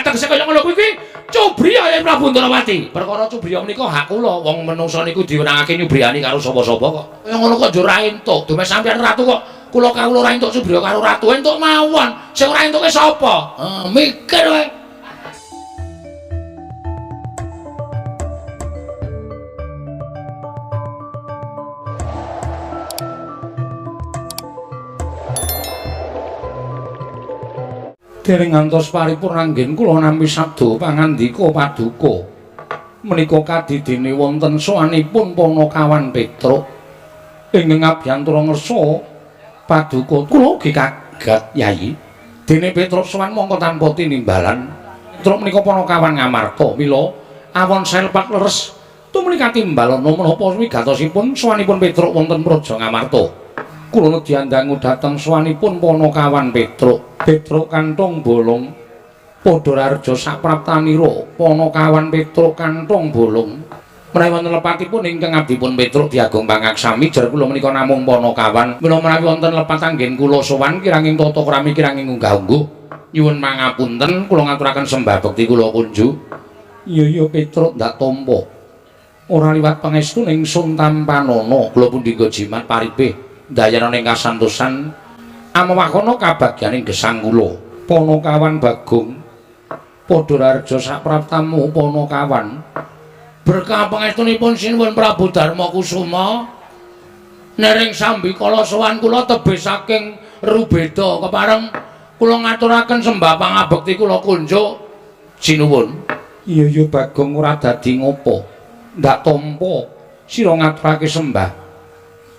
Tegese kaya ngono kuwi kuwi cubriya Yai Prabu Ndrawati. Perkara cubriya menika hak kula. Wong menungsa niku diwenangake nyubriyani karo sapa-sapa kok. Kaya ngono kok njur ra entuk. Dume sampeyan ratu kok kula kawula ora entuk cubriya karo ratu. Entuk mawon. Sing ora entuke sapa? Mikir kowe. Dereng ngantos paripurna anggen kula nampi sabda pangandika paduka. Menika kadidene wonten sowanipun Panakawan Petruk ingkang abiyantara ngersa paduka. Kula ugi kaget Yai. Dene Petruk sowan mongko tanpa tinimbalan. Petruk menika Panakawan Ngamarta, mila awon selepat leres tumuli katimbalana menapa wigatosipun sowanipun Petruk wonten Praja Ngamarta. Kula nedhi dhateng sowanipun Panakawan Petruk. Petruk kantong bolong padha rareja sapraptanira Panakawan Petruk kantong bolong. Menawi wonten lepatipun ingkang abdipun Petruk diagung pangaksami jer kula menika namung Panakawan. Mila menawi wonten lepat anggen kula sowan kiranging tata krami kiranging unggah-ungguh nyuwun pangapunten kula ngaturaken sembah bekti kula kunjuk. Iya iya Petruk ndak tampa. Ora liwat pangestu ning sun tampanana kula pundi nggo jimat paripih ndayana ning kasantosan amewakana kabagyaning gesang kula. Panakawan Bagong padha rareja sapraptamu Panakawan. Berkah pangestunipun Sinuwun Prabu Darma Kusuma nering sambikala sowan kula tebih saking Rubeda kepareng kula ngaturaken sembah pangabekti kula kunjuk sinuwun. Iya iya Bagong ora dadi ngopo. Ndak tampa sira ngaturake sembah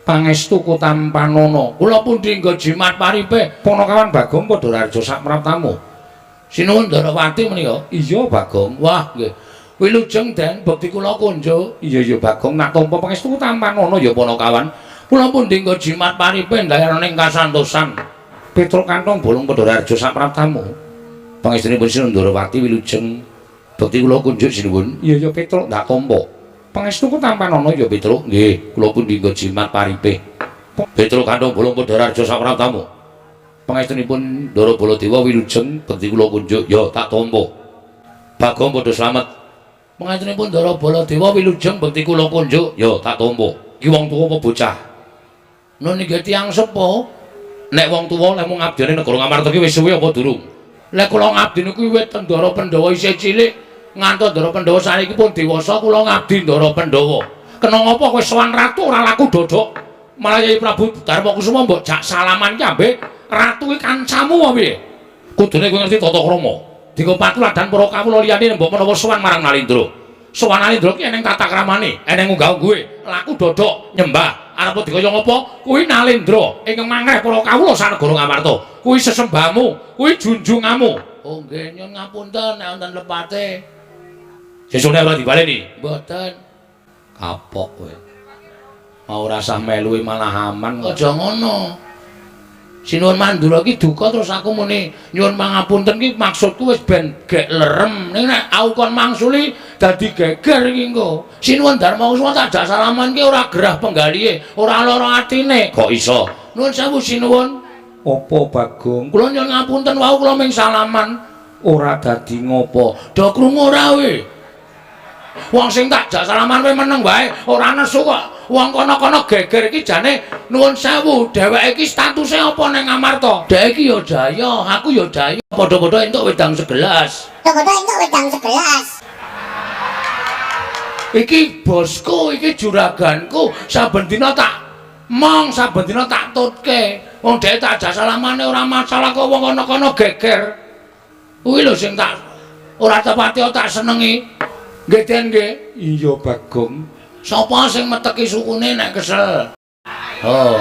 pangestu kutampanana. Kula pundi nggo jimat paripe Panakawan Bagong padha rareja sapraptamu. Sinuwun Ndarawati menika. Iya Bagong. Wah nggih. Wilujeng Den bekti kula kunjuk. Iya iya Bagong nak tampa pangestu kutampanana ya Panakawan. Kula pundi nggo jimat paripe ndayana ning kasantosan. Petruk kantong bolong padha rareja sapraptamu. Pangestunipun Sinuwun Ndarawati wilujeng bekti kula kunjuk sinuwun. Iya iya Petruk ndak tampa. Pangestu kutampanana ya Petruk. Nggih, kula pundi nggo jimat paripe. Petruk kantong bolong padha rareja sapraptamu. Pangestunipun Ndara Baladewa wilujeng bekti kula kunjuk. Ya tak tampa. Bagong padha slamet. Pangestunipun Ndara Baladewa wilujeng bekti kula kunjuk. Ya tak tampa. Iki wong tuwa apa bocah? Nun nggih tiyang sepuh. Nek wong tuwa lek mung ngabdi ning negara Ngamarta ki wis suwe apa durung? Lek kula ngabdi niku wiwit Ndara Pandhawa isih cilik ngantos Ndara Pandhawa saniki pun dewasa kula ngabdi Ndara Pandhawa. Kena ngapa kowe sowan ratu ora laku dodok? Malah Yai Prabu Darma Kusuma mbok jak salaman ki ambek ratu ki kancamu apa piye? Kudune kowe ngerti tata krama. Dinggo patuladan para kawula liyane mbok menawa sowan marang Nalindra. Sowan Nalindra ki eneng tata kramane, eneng unggah-ungguhe, laku dodok nyembah. Arep dikaya ngapa? Kuwi Nalindra ingkang mangreh para kawula sanegara Ngamarta. Kuwi sesembahmu, kuwi junjunganmu. Oh nggih nyuwun ngapunten nek wonten lepate. Sesune ora dibaleni? Mboten. Kapok kowe. Mau rasah melu malah aman. Aja ngono. Sinuwun Mandura ki duka terus aku muni nyuwun pangapunten ki maksudku wis ben gek lerem. Ning nek aku kon mangsuli dadi geger iki engko. Sinuwun Darma Kusuma tak jak salaman ki ora gerah penggalihe, ora lara atine. Kok iso? Nuwun sewu sinuwun. Apa Bagong? Kula nyuwun ngapunten wau kula ming salaman. Ora dadi ngopo. Do krungu ora kowe? Wong sing tak jak salaman kowe meneng wae, ora nesu kok. Wong kono-kono geger iki jane nuwun sewu, dheweke iki statuse apa ning Ngamarta? Dheweke iki ya jaya, aku ya jaya. Padha-padha entuk wedang segelas. Padha-padha entuk wedang segelas. Iki bosku, iki juraganku, saben dina tak mong, saben dina tak tutke. Wong dheweke tak jak salamane ora masalah kok wong kono-kono geger. Kuwi lho sing tak ora tepati tak senengi. Nggih Den nggih. Iya Bagong. Sapa sing meteki sukune nek kesel? Oh,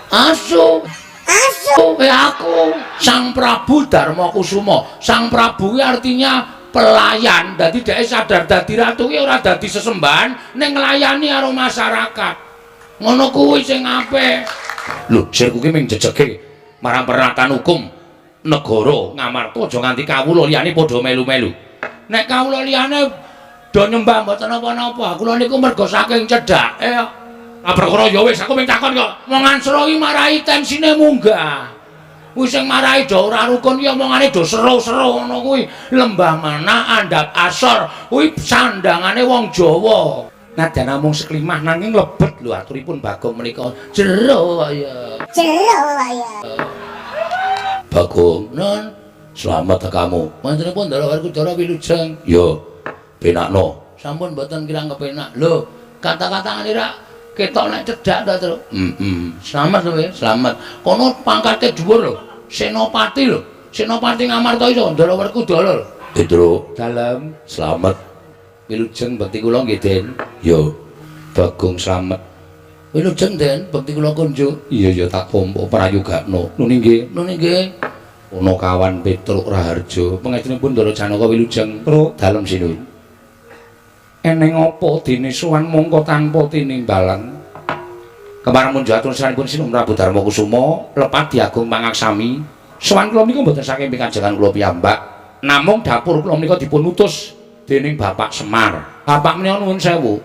asu. Asu. Aku Sang Prabu Darma Kusuma. Sang Prabu kuwi artinya pelayan. Dadi dheke sadar dadi ratu ki ora dadi sesembahan ning nglayani karo masyarakat. Ngono kuwi sing apik. Lho, sirku ki ming jejege marang pernatan hukum negara Ngamarta aja nganti kawula liyane padha melu-melu. Nek kawula liyane do nyembah mboten napa-napa. Kula niku mergo saking cedhake kok. Ah perkara ya wis aku ming takon kok. Wong Ansra iki marai tensine munggah. Kuwi sing marai do ora rukun ki omongane do seru-seru ngono kuwi. Lembah manah andhap asor kuwi sandangane wong Jawa. Nadyan namung seklimah nanging lebet lho aturipun Bagong menika. Jero kok ya. Jero kok ya. Bagong, non, selamat kamu. Panjenenganipun Ndara Werkudara wilujeng. Yo, penakno. Sampun mboten kirang kepenak. Lho, kata-katane rak ketok nek cedhak ta, Truk. Heeh. Slamet kowe, slamet. Kono pangkate dhuwur lho. Senopati lho. Senopati Ngamarta iso Ndara Werkudara lho. Truk, dalem slamet. Wilujeng bekti kula nggih, Den. Yo. Bagong slamet. Wilujeng, Den, bekti kula kunjuk. Iya ya tak tampa prayogakno. Nuni nggih, nuni nggih. Ana kawan Petruk Raharja. Pangestunipun Ndara Janaka wilujeng. Truk, dalem sinun. Eneng apa dene sowan mongko tanpa tinimbalan. Kemarang munjuk atur saranipun Sinun Prabu Darma Kusuma lepat diagung pangaksami. Sowan kula menika mboten saking pikajengan kula piyambak. Namung dapur kula menika dipun utus dening Bapak Semar. Bapak menika nuwun sewu.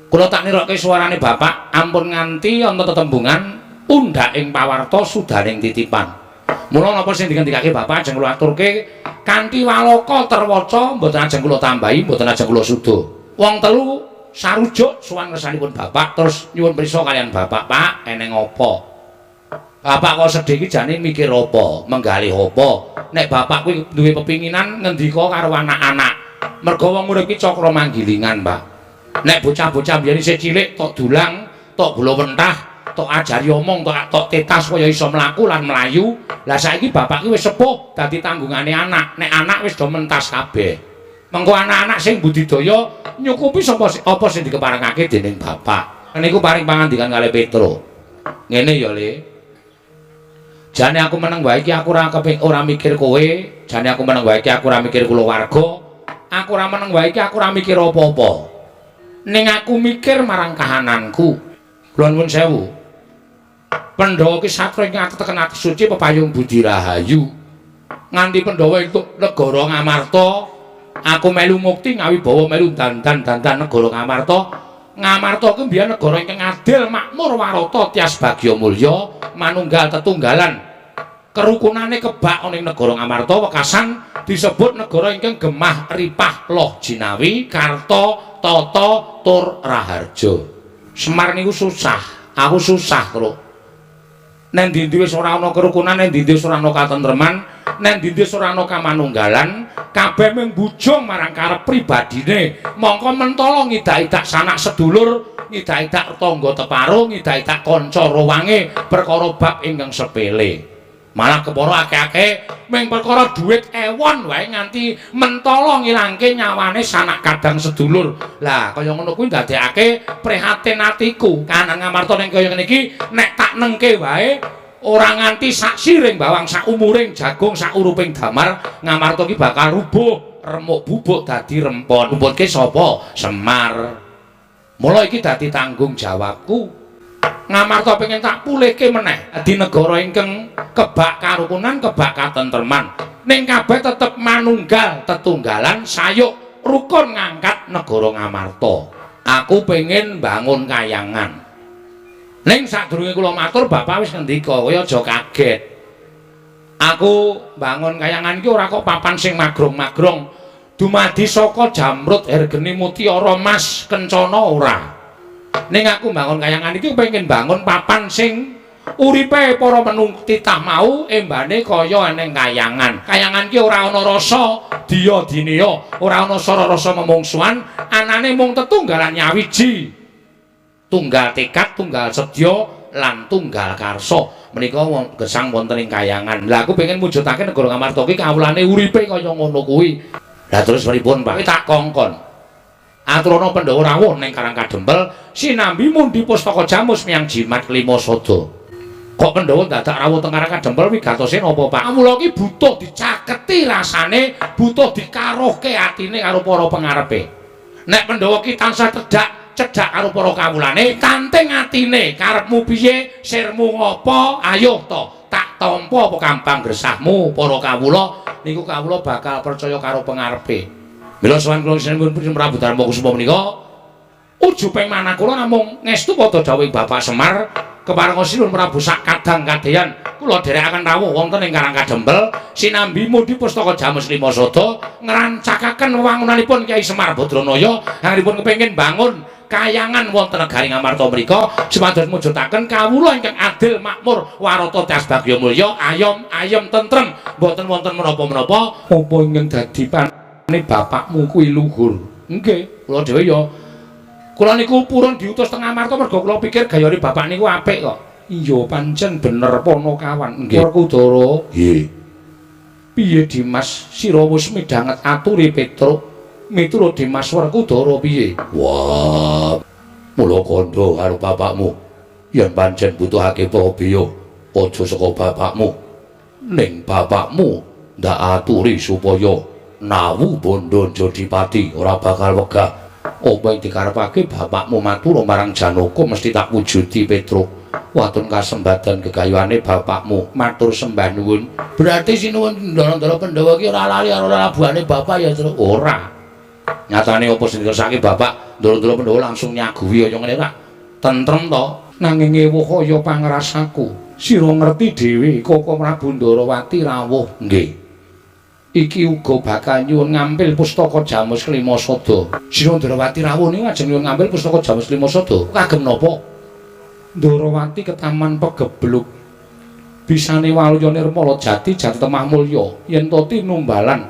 Kula tak nirokke suarane Bapak ampun nganti ana tetembungan undhak ing pawarta sudaning titipan. Mula napa sing dingendikake Bapak ajeng kula aturke kanthi waloka terwaca mboten ajeng kula tambahi, mboten ajeng kula suda. Wong telu sarujuk sowan ngersanipun Bapak terus nyuwun prisa kalian Bapak, Pak, eneng apa? Bapak kok sedih iki jane mikir apa, menggalih apa? Nek bapak kuwi duwe pepinginan ngendika karo anak-anak. Mergo wong urip iki cakra manggilingan, Pak. Nek bocah-bocah biyen isih cilik tok dulang, tok gula wentah, tok ajari omong, tok tetas kaya iso mlaku lan mlayu. Lah saiki bapak ki wis sepuh dadi tanggungane anak. Nek anak wis do mentas kabeh. Mengko anak-anak sing budidaya nyukupi sapa apa sing dikeparengake dening bapak. Niku paring pangandikan kalih Petro. Ngene ya, Le. Jane aku meneng wae iki aku ora keping ora mikir kowe, jane aku meneng wae iki aku ora mikir kulawarga, aku ora meneng wae iki aku ora mikir apa-apa. Ning aku mikir marang kahananku. Kula nuwun sewu. Pandhawa ki satra ing ateteken ati suci pepayung budi rahayu. Nganti Pandhawa entuk negara Ngamarta, aku melu mukti ngawibawa melu dandan-dandan negara Ngamarta. Ngamarta ki mbiyen negara ingkang adil, makmur, warata, tias bagya mulya, manunggal tetunggalan. Kerukunane kebak ana ing negara Ngamarta wekasan disebut negara ingkang gemah ripah loh jinawi karta tata tur raharja. Semar niku susah, aku susah, Truk. Neng ndi-ndi wis ora ana kerukunan, neng ndi-ndi wis ora ana katentreman, neng ndi-ndi wis ora ana kamanunggalan, kabeh mung bujung marang karep pribadine. Mongko mentala ngidak-idak sanak sedulur, ngidak-idak tangga teparo, ngidak-idak kanca rowange perkara bab ingkang sepele. Malah kepara akeh-akeh mung perkara dhuwit ewon wae nganti mentala ngilangke nyawane sanak kadang sedulur. Lah kaya ngono kuwi ndadekake prihatin atiku. Kahanan Ngamarta ning kaya ngene iki nek tak nengke wae ora nganti sak siring bawang sak umuring jagung sak uruping damar, Ngamarta ki bakal rubuh, remuk bubuk dadi rempon. Rumputke sapa? Semar. Mula iki dadi tanggung jawabku. Ngamarta pengen tak pulihke meneh dadi negara ingkang kebak karukunan, kebak katentreman. Ning kabeh tetep manunggal tetunggalan sayuk rukun ngangkat negara Ngamarta. Aku pengen bangun kayangan. Ning sadurunge kula matur bapak wis ngendika, kowe aja kaget. Aku bangun kayangan iki ora kok papan sing magrong-magrong. Dumadi saka jamrut hergeni mutiara mas kencana ora. Ning aku bangun kayangan iki pengen bangun papan sing uripe para menung titah mau embane kaya eneng kayangan. Kayangan ki ora ana rasa diya dineya, ora ana sara rasa memungsuhan, anane mung tetunggalan nyawiji. Tunggal tekad, tunggal sedya lan tunggal karsa. Menika gesang wonten ing kayangan. Lah aku pengen mujudake negara Ngamarta ki kawulane uripe kaya ngono kuwi. Lah terus pripun, Pak? Tak kongkon. Aturana Pandhawa rawuh ning Karang Kadempel sinambi mundi pustaka jamus miyang jimat lima sada. Kok Pandhawa dadak rawuh teng Karang Kadempel wigatose napa, Pak? Mula ki butuh dicaketi rasane, butuh dikaruhke atine karo para pengarepe. Nek Pandhawa ki tansah cedhak karo para kawulane, kanting atine, karepmu piye, sirmu ngopo, ayo to, tak tampa apa kambang gresahmu para kawula, niku kawula bakal percaya karo pengarepe. Mila sowan kula sinuwun Prabu Darma Kusuma menika ujuping manah kula namung ngestu padha dawuhing Bapak Semar. Keparenga Sinuwun Prabu sak kadang kadeyan kula dherekaken rawuh wonten ing Karang Kadempel sinambi mudi pustaka Jamus Lima Sada ngrancakaken wewangunanipun Kyai Semar Badranaya anggenipun kepengin bangun kayangan wonten negari Ngamarta mriku supados mujudaken kawula ingkang adil makmur warata tias bagya mulya ayom ayem tentrem mboten wonten menapa-menapa. Apa ingkang dadi pane bapakmu kuwi luhur? Nggih, kula dhewe ya kula niku purun diutus teng Ngamarta mergo kula pikir gayane bapak niku apik kok. Iya pancen bener Panakawan. Nggih. Werkudara. Nggih. Piye Dimas sira wis midhanget aturi Petruk? Miturut Dimas Werkudara piye? Wah, mula kandha karo bapakmu yen pancen butuhake prabeya aja saka bapakmu. Ning bapakmu ndak aturi supaya nawu bondo Jodipati ora bakal wegah. Apa yang dikarepake bapakmu matur marang Janaka mesti tak wujudi Petruk. Watun kasembadan gegayuhane bapakmu matur sembah nuwun. Berarti sinuwun Ndara-ndara Pandhawa ki ora lali karo lalabuhane bapak ya, Truk? Ora. Nyatane apa sing dikersake bapak Ndara-ndara Pandhawa langsung nyaguhi kaya ngene ra tentrem to. Nanging ewuh kaya pangrasaku. Sira ngerti dhewe Koko Prabu Ndarawati rawuh. Nggih. Iki uga bakal nyuwun ngampil pustaka Jamus Kelima Sada. Sira Ndarawati rawuh niku ajeng nyuwun ngampil pustaka Jamus Kelima Sada. Kagem napa? Ndarawati ketaman pegebluk. Bisane waluya nirmala jati jati temah mulya yen to tinumbalan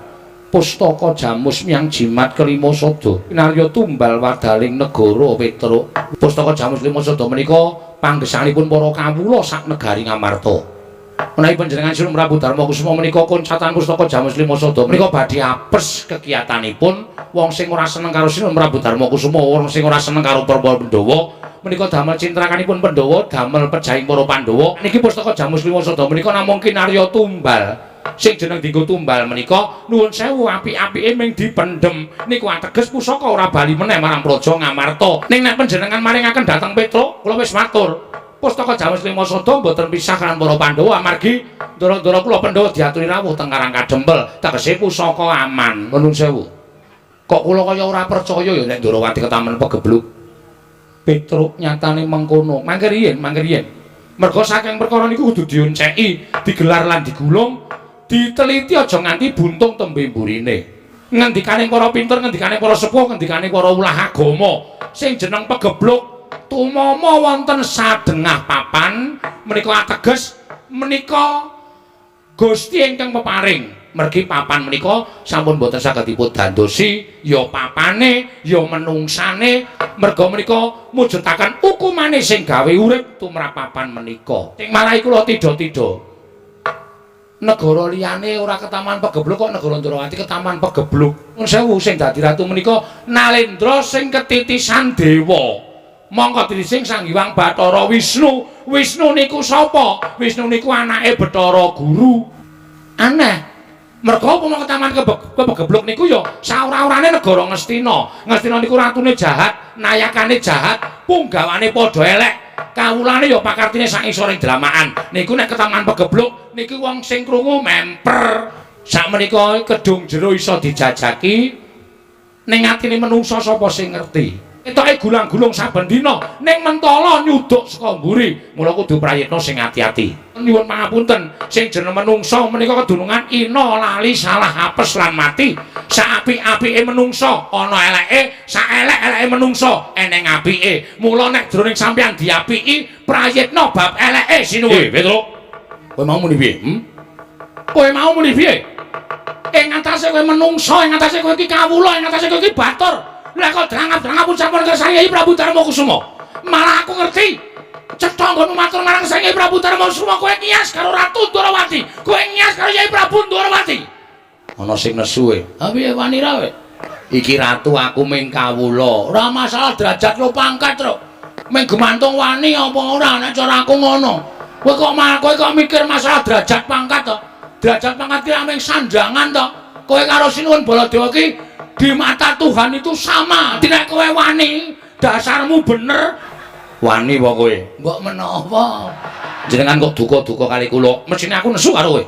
pustaka Jamus miyang jimat Kelima Sada. Kinarya tumbal wadaling negara Petruk. Pustaka Jamus Kelima Sada menika panggesanipun para kawula sak negari Ngamarta. Menawi panjenengan Sinuwun Prabu Darma Kusuma menika koncatan pustaka Jamus Lima Sada menika badhe apes kegiatanipun wong sing ora seneng karo Sinuwun Prabu Darma Kusuma, wong sing ora seneng karo para Pandhawa menika damel cintrakanipun Pandhawa, damel pejahing para Pandhawa. Niki pustaka Jamus Lima Sada menika namung kinarya tumbal. Sing jeneng dienggo tumbal menika nuwun sewu apik-apike ming dipendhem niku ateges pusaka ora bali meneh marang Praja Ngamarta. Ning nek panjenengan maringaken dhateng Petruk, kula wis matur. Pustaka Jamus Lima Sada mboten pisah kan para Pandhawa amargi ndara-ndara kula Pandhawa diaturi rawuh teng Karang Kadempel, tegese pusaka aman. Nuwun sewu. Kok kula kaya ora percaya ya nek Ndarawati ketaman pegebluk. Petruk nyatane mengkono. Mangke riyin, mangke riyin. Merga saking perkara niku kudu dionceki, digelar lan digulung, diteliti aja nganti buntung tembe mburine. Ngendikane para pinter, ngendikane para sepuh, ngendikane para ulah agama, sing jeneng pegebluk tumama wonten sadengah papan menika ateges menika Gusti ingkang peparing. Mergi papan menika sampun boten saged dipun dandosi ya papane ya menungsane, merga menika mujudaken hukumane sing gawe urip tumrap papan menika. Sing marai kula tidha-tidha negara liyane ora ketaman pegebluk kok negara Ndarawati ketaman pegebluk. Nuwun sewu sing dadi ratu menika Nalendra sing ketitisan dewa. Mongko titising Sang Hyang Bathara Wisnu. Wisnu niku sapa? Wisnu niku anake Bathara Guru. Aneh. Merga upama ketaman kepegebluk niku ya saora-orane negara Ngastina. Ngastina niku ratune jahat, nayakane jahat, punggawane padha elek. Kawulane ya pakartine sak isoring dramakan. Niku nek ketaman pegebluk niku wong sing krungu memper. Sakmenika kedung jero iso dijajaki ning atine menungsa sapa sing ngerti. Ketoke gulang-gulung saben dina ning mentala nyuduk saka mburi. Mula kudu prayitna sing ati-ati. Nyuwun pangapunten, sing jeneng menungsa menika kedunungan ina lali salah apes lan mati. Saapik-apike menungsa ana eleke, saelek-eleke menungsa eneng apike. Mula nek jroning sampeyan diapiki, prayitna bab eleke sinuwun. Petruk. Kowe mau muni piye? Kowe mau muni piye? Ing atase kowe menungsa, ing atase kowe iki kawula, ing atase kowe iki batur. Lah kok drangap-drangap sampun kersane Kyai Prabu Darma Kusuma. Malah aku ngerti. Cetha nggonmu matur marang Sang Kyai Prabu Darma Kusuma kowe ngiyas karo Ratu Ndorowati. Kowe ngiyas karo Kyai Prabu Ndorowati. Ana sing nesu e. Ha piye wani ra kowe? Iki ratu aku ming kawula. Ora masalah derajat lo pangkat, Truk. Ming gemantung wani apa ora nek cara aku ngono. Kowe kok kowe kok mikir masalah derajat pangkat to? Derajat pangkat ki ming sandangan to. Kowe karo Sinuwun Baladewa ki di mata Tuhan itu sama. Nek kowe wani, dasarmu bener. Wani apa kowe? Mbok menawa. Jenengan kok duka-duka kali kula. Mesthine aku nesu karo kowe.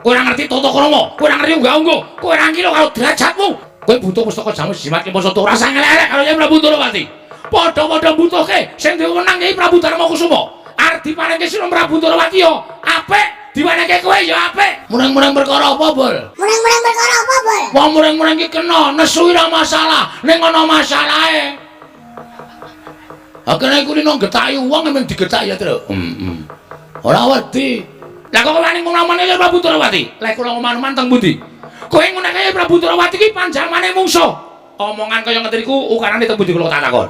Kowe ora ngerti tata krama, kowe ora ngerti unggah-ungguh, kowe ora ngira karo derajatmu. Kowe butuh pustaka Jamus Jimat Lima Sada ora usah ngelek-elek karo Kyai Prabu Ndorowati. Padha-padha butuhke sing duwe wenang Kyai Prabu Darma Kusuma. Arep diparingke Sinuwun Prabu Ndorowati ya apik, diwenehke kowe ya apik. Mureng-mureng perkara apa, Bol? Mureng-mureng perkara apa, Bol? Wong mureng-mureng iki kena nesu ora masalah, ning ana masalahe. Ha kene iku rino getaki wong emang digetaki ya, Tru. Heeh. Ora wedi. Lah kok wani ngomong-ngomong Prabu Ndorowati? Lek kula ngomong-ngomong teng pundi? Kowe ngunake Prabu Ndorowati iki panjalmane mungsuh. Omongan kaya ngeten iku ukarane teng pundi kula tak takon.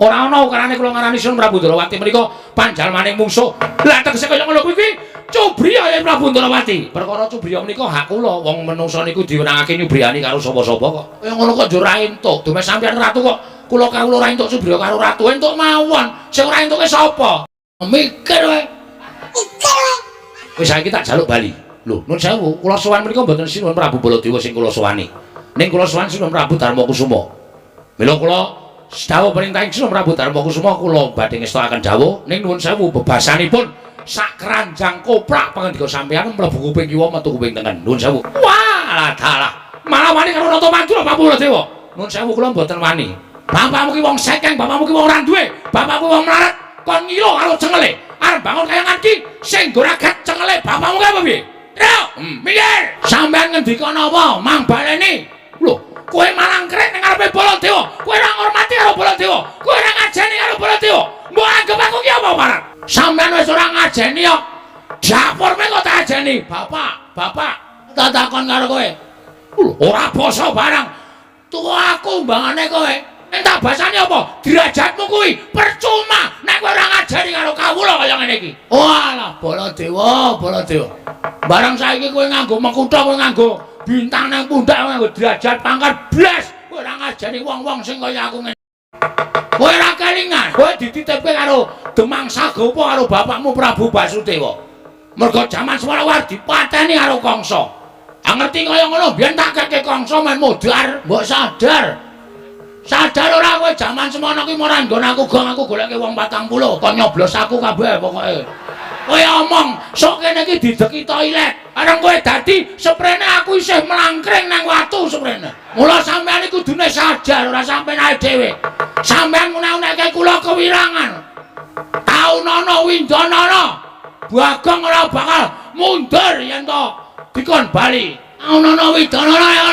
Ora ana ukarane kula ngarani Sun Prabu Ndorowati menika panjalmane mungsuh. Lah tegese kaya ngono kuwi kuwi cubriya ya Prabu Ndorowati. Perkara cubriya menika hak kula. Wong menungsa niku diwenangake nyubriyani karo sapa-sapa kok. Kaya ngono kok yo ora entuk. Dume sampeyan ratu kok kula kawula ora entuk cubriya karo ratu entuk mawon. Sing ora entuke sapa? Mikir wae. Mikir wae. Wis saiki tak jaluk bali. Lho, nun sewu, kula sowan menika mboten Sinuwun Prabu Baladewa sing kula sowani. Ning kula sowan Sinuwun Prabu Darma Kusuma. Mila kula dawuh perintahing Sinuwun Prabu Darma Kusuma kula badhe ngestokaken dawuh ning nuwun sewu bebasanipun sak keranjang koprak pangendika sampeyan mlebu kuping kiwa metu kuping tengen. Nuwun sewu. Wah, dalah. Malah wani karo Ratu Madura Prabu Baladewa. Nuwun sewu kula mboten wani. Bapakmu ki wong sekeng, bapakmu ki wong ora duwe, bapakmu wong melarat, kon ngilo karo cengele. Arep bangun kayangan ki sing goragat cengele bapakmu ki apa piye? Truk, minggir. Sampeyan ngendika napa? Mang baleni. Lho, kowe malang krek ning ngarepe Baladewa. Kowe ora ngurmati karo Baladewa. Kowe ora ngajeni karo Baladewa. Mbok anggep aku ki apa, Parat? Sampeyan wis ora ngajeni kok. Dapurme kok tak ajeni. Bapak, bapak, tak takon karo kowe. Lho, ora basa barang. Tuwa aku mbangane kowe. Entar basane apa? Derajatmu kuwi percuma nek kowe ora ngajari karo kawula kaya ngene iki. Walah, Baladewa, Baladewa. Barang saiki kowe nganggo mekutha, kowe nganggo bintang nang pundak, kowe nganggo derajat pangkat blas, kowe ora ngajari wong-wong sing kaya aku ngene. Kowe ora kelingan, kowe dititipke karo Demang Sagopa karo bapakmu Prabu Basudewa. Mergo jaman semono war dipateni karo Kangsa. Ah ngerti kaya ngono biyen tak keke Kangsa men modar, mbok sadar. Sadar ora kowe jaman semono ki ora nggon aku gong aku goleke wong 40 kon nyoblos aku kabeh pokoke. Kowe omong sok kene iki dideki toilet. Areng kowe dadi seprene aku isih mlangkring nang watu seprene. Mula sampean iki kudune sadar ora sampean ae dhewe. Sampean ngene-uneke kula kewirangan. Taunana windanana. Bagong ora bakal mundur yen to dikon bali. Taunana windanana ya.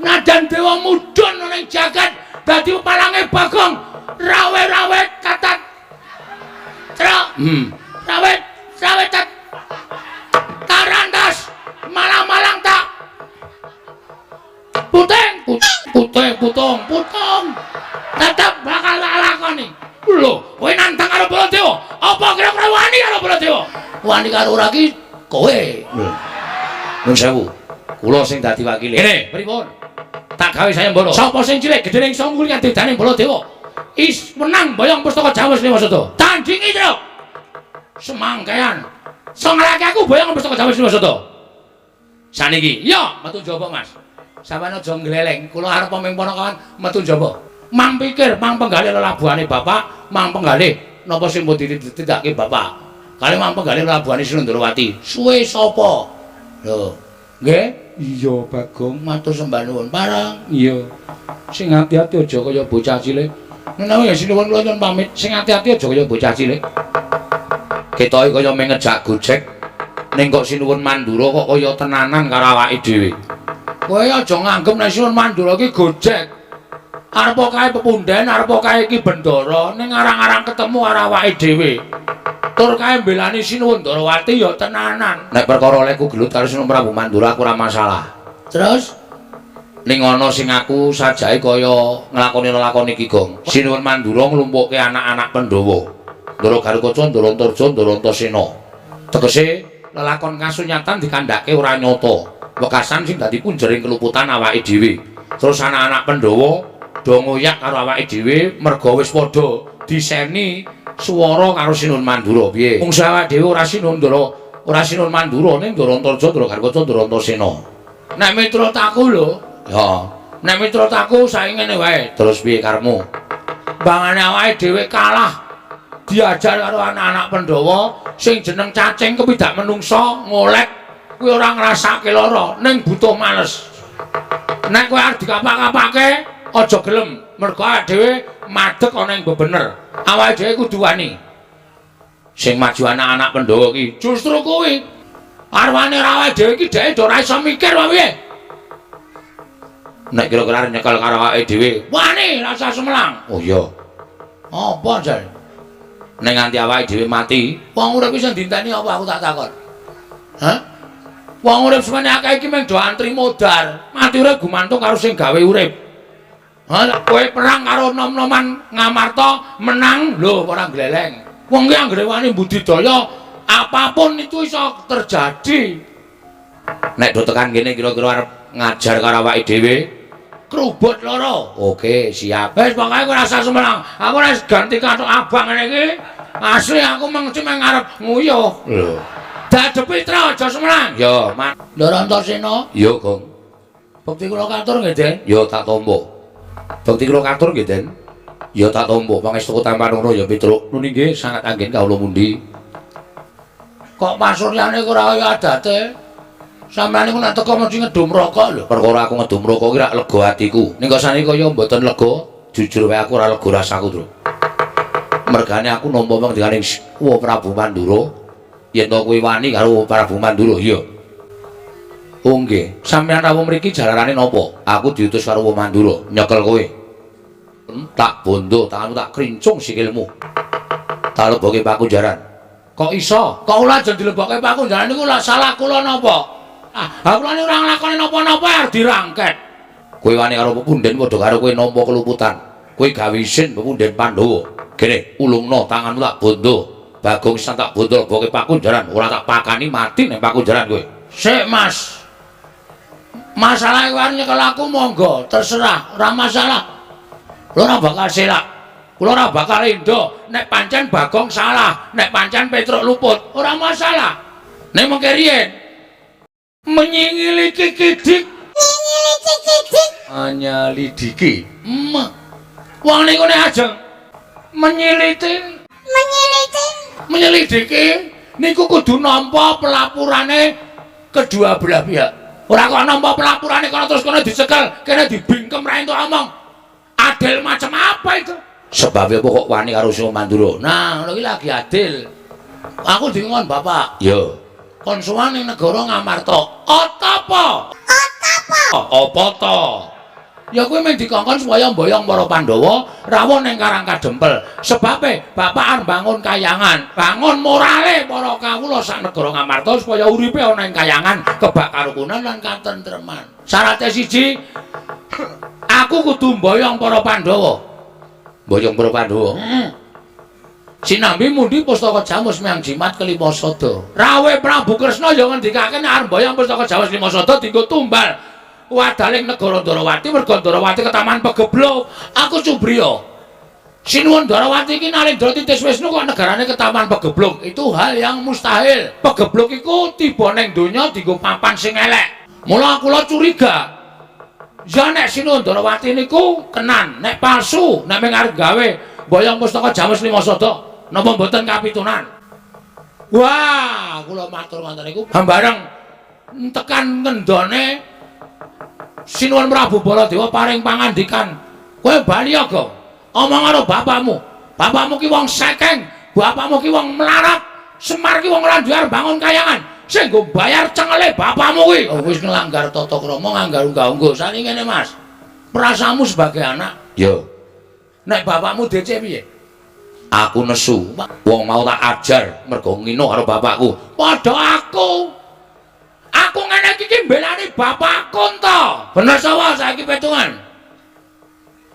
Nadan dewa mudhun ning jagat dadi palange Bagong rawe-rawe tatat truk rawe rawe tat tarantas malang-malang tak puting putih putung putung tetep bakal tak lakoni. Lho kowe nantang karo Baladewa apa kira-kira wani karo Baladewa? Wani karo ora ki kowe. Nuwun sewu kula sing dadi wakile. Ngene pripun? Tak gawe sayembara. Sapa sing cilik gedene iso nguli kadidane Baladewa? Is menang boyong pustaka Jawa Sriwasada. Tandingi, Truk. Semangkean. So nglake aku boyong pustaka Jawa Sriwasada. Saniki, iya, metu njaba, Mas. Sampeyan aja ngleleng. Kula arep ming ponokawan metu njaba. Mang pikir, mang penggalih lelabuhane bapak, mang penggalih napa sing mbok ditindakake bapak. Kali mang penggalih lelabuhane Sinundrawati. Suwe sapa? Lho, nggih? Iya, Bagong, matur sembah nuwun. Parang. Iya. Sing ati-ati aja kaya bocah cilik. Menawi ya sinuwun kula nyuwun pamit. Sing ati-ati aja kaya bocah cilik. Ketoke kaya mung ngejak gojek. Ning kok Sinuwun Mandura kok kaya tenanan karo awake dhewe. Kowe aja nganggep nek Sinuwun Mandura iki gojek. Arep kae pepunden, arep kae iki bendara, ning arang-arang ketemu karo awake dhewe. Tur kae mbelani Sinuwun Ndorowati ya tenanan. Nek perkara olehku gelut karo Sinuwun Prabu Mandura aku ora masalah. Terus ning ana sing aku sajae kaya nglakoni lelakon iki, Gong. Sinuwun Mandura nglumpukke anak-anak Pandhawa. Ndara Garukaca, Ndara Antarja, Ndara Antasena. Tegese lelakon kasunyatan dikandhake ora nyata. Wekasan sing dadi punjering keluputan awake dhewe. Terus anak-anak Pandhawa do ngoyak karo awake dhewe merga wis padha diseni suwara karo Sinuwun Mandura. Piye? Mungsu awake dhewe ora Sinuwun Ndara, ora Sinuwun Mandura ning Ndara Antarja, Ndara Garukaca, Ndara Antasena. Nek miturut aku lho, ya, nek miturut aku saiki ngene wae. Terus piye karepmu? Bangane awake dhewe kalah diajar karo anak-anak Pandhawa sing jeneng cacing kepidak menungsa ngolek kuwi ora ngrasake lara ning butuh males. Nek kowe arep dikapak-kapake aja gelem, mergo awake dhewe madeg ana ing bebener. Awake dhewe kudu wani. Sing maju anak-anak Pandhawa ki. Justru kuwi. Arwane ra awake dhewe iki dheke ora iso mikir wae piye. Nek kira-kira nyekel karo awake dhewe, wani rasa sumelang. Oh iya. Apa jal? Nek nganti awake dhewe mati, wong urip iki sing dinteni apa aku tak takon. Hah? Wong urip semene akeh iki mung do antri modar. Mati urip gumantung karo sing gawe urip. Ha, kowe perang karo nom-noman Ngamarta menang lho ora gleleng. Wong ki anggere wani budidaya apapun itu iso terjadi. Nek do tekan kene kira-kira arep ngajar karo awake dhewe, krubut loro. Oke, siap. Wis pokoke kowe rasa sumelang. Aku wis ganti kathok abang ngene iki. Asli aku mengci meng arep nguyuh. Lho. Dadepi tra aja sumelang. Ya, Man. Ndara Antasena. Ya, Gong. Bekti kula katur nggih, Den. Ya, tak tampa. Bekti kula katur nggih, Den. Ya tak tampa. Pangestu tampan ngono ya, Petruk. Nuni nggih sangat anggen kawula mundi. Kok pasuryane ora kaya adate? Sampeyan niku nek teko mesti ngedum rokok lho. Perkara aku ngedum rokok ki rak lega atiku. Ning kok saniki kaya mboten lega, jujur wae aku ora lega rasaku, Tru. Mergane aku nampa pengendikaning Wa Prabu Mandura, yen to kowe wani karo Prabu Mandura, iya. Oh nggih, sampeyan rawuh mriki jalarane napa? Aku diutus karo Wa Mandura nyekel kowe. Tak bondo, tanganmu tak krincung sikilmu. Tak lebokke pakunjaran. Kok iso? Kok ora aja dilebokke pakunjaran niku lak salah kula napa? Ah, kula niku ora nglakoni napa-napa arep dirangket. Kowe wani karo pepunden padha karo kowe nampa keluputan. Kowe gawe isin pepunden Pandhawa. Kene, ulungno tanganmu tak bondo. Bagong sisan tak bondo lebokke pakunjaran, ora tak pakani mati ning pakunjaran kowe. Sik, Mas. Masalah kowe nyekel aku monggo, terserah, ora masalah. Kula ora bakal selak. Kula ora bakal endo nek pancen Bagong salah, nek pancen Petruk luput, ora masalah. Nek mengke riyen menyingili kikidik Nyingili kikidik. Anyalidiki. Wong niku nek ajeng menyiliti, Menyiliti. Menyelidiki niku kudu nampa pelapurane kedua belah pihak. Ora kok nampa pelapurane kono terus kono dicekel, kene dibingkem ra entuk omong. Adil macam apa itu? Sebabnya apa kok wani karo Siwa Mandura? Nah, ngono iki lagi adil. Aku dikon bapak. Yo. Kon sowan ning negara Ngamarta. Atapa? Atapa? Apa to? Ya kuwi mung dikongkon supaya mboyong para Pandhawa rawuh ning Karang Kadempel. Sebabe bapak arep bangun kayangan, bangun morale para kawula sak negara Ngamarta supaya uripe ana ing kayangan, kebak karukunan lan katentreman. Syarate siji, aku kudu mboyong para Pandhawa. Mboyong para Pandhawa? Heeh. Sinambi mundi pustaka Jamus miang jimat kelima sada. Rawuhe Prabu Kresna ya ngendikake nek arep mboyong pustaka Jamus lima sada dienggo tumbal wadaling negara Ndarawati merga Ndarawati ketaman pegebluk. Aku cubriya. Sinuwun Ndarawati iki Nalendra titis Wisnu kok negarane ketaman pegebluk. Itu hal yang mustahil. Pegebluk iku tiba ning donya dienggo papan sing elek. Mula kula curiga. Ya nek Sinuwun Ndarawati niku kenan, nek palsu, nek mung arep gawe mboyong pustaka Jamus lima sada, napa mboten kapitunan? Wah, kula matur ngoten niku bareng tekan ngendone Sinuwun Prabu Baladewa paring pangandikan, "Kowe bali ya, Gong. Omong karo bapakmu. Bapakmu ki wong sekeng, bapakmu ki wong melarat, Semar ki wong ora duwe arep bangun kayangan. Sing nggo bayar cengele bapakmu kuwi." Oh, wis nglanggar tata krama, nglanggar unggah-ungguh. Saniki ngene, Mas. Perasaanmu sebagai anak, yo. Nek bapakmu DC piye? Aku nesu. Wong mau tak ajar mergo ngino karo bapakku. Padha aku. Aku ngene iki ki mbelani bapakku to. Bener sapa saiki petungan?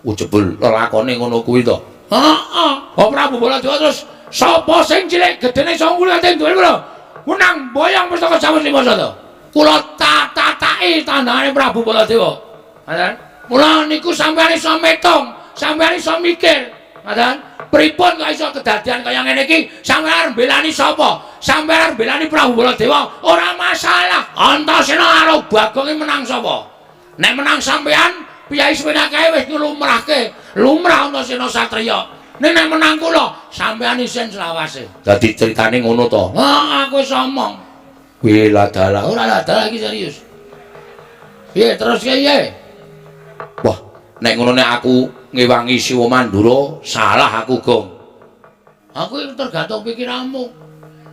Oh jebul lelakone ngono kuwi to. Heeh. Oh Prabu Baladewa terus sapa sing cilik gedene iso ngulate duwe lho. Menang boyong pustaka Jamus lima sada. Kula tatataki tandangane Prabu Baladewa. Ngoten. Mula niku sampeyan iso metung, sampeyan iso mikir. Ngoten. Pripun kok iso kedadian kaya ngene iki? Sampeyan arep mbelani sapa? Sampeyan arep mbelani Prabu Baladewa? Ora masalah. Antasena karo Bagong iki menang sapa? Nek menang sampeyan, piyai semene kae wis nglumrahke. Lumrah Antasena satriya. Nek nek menang kula, sampeyan isin selawase. Dadi critane ngono to. Ha, aku wis omong. Kuwi ladalah, ora ladalah iki serius. Piye terus piye? Wah, nek ngono nek aku ngewangi Siwa Mandura, salah aku, Gong. Aku iki tergantung pikiranmu.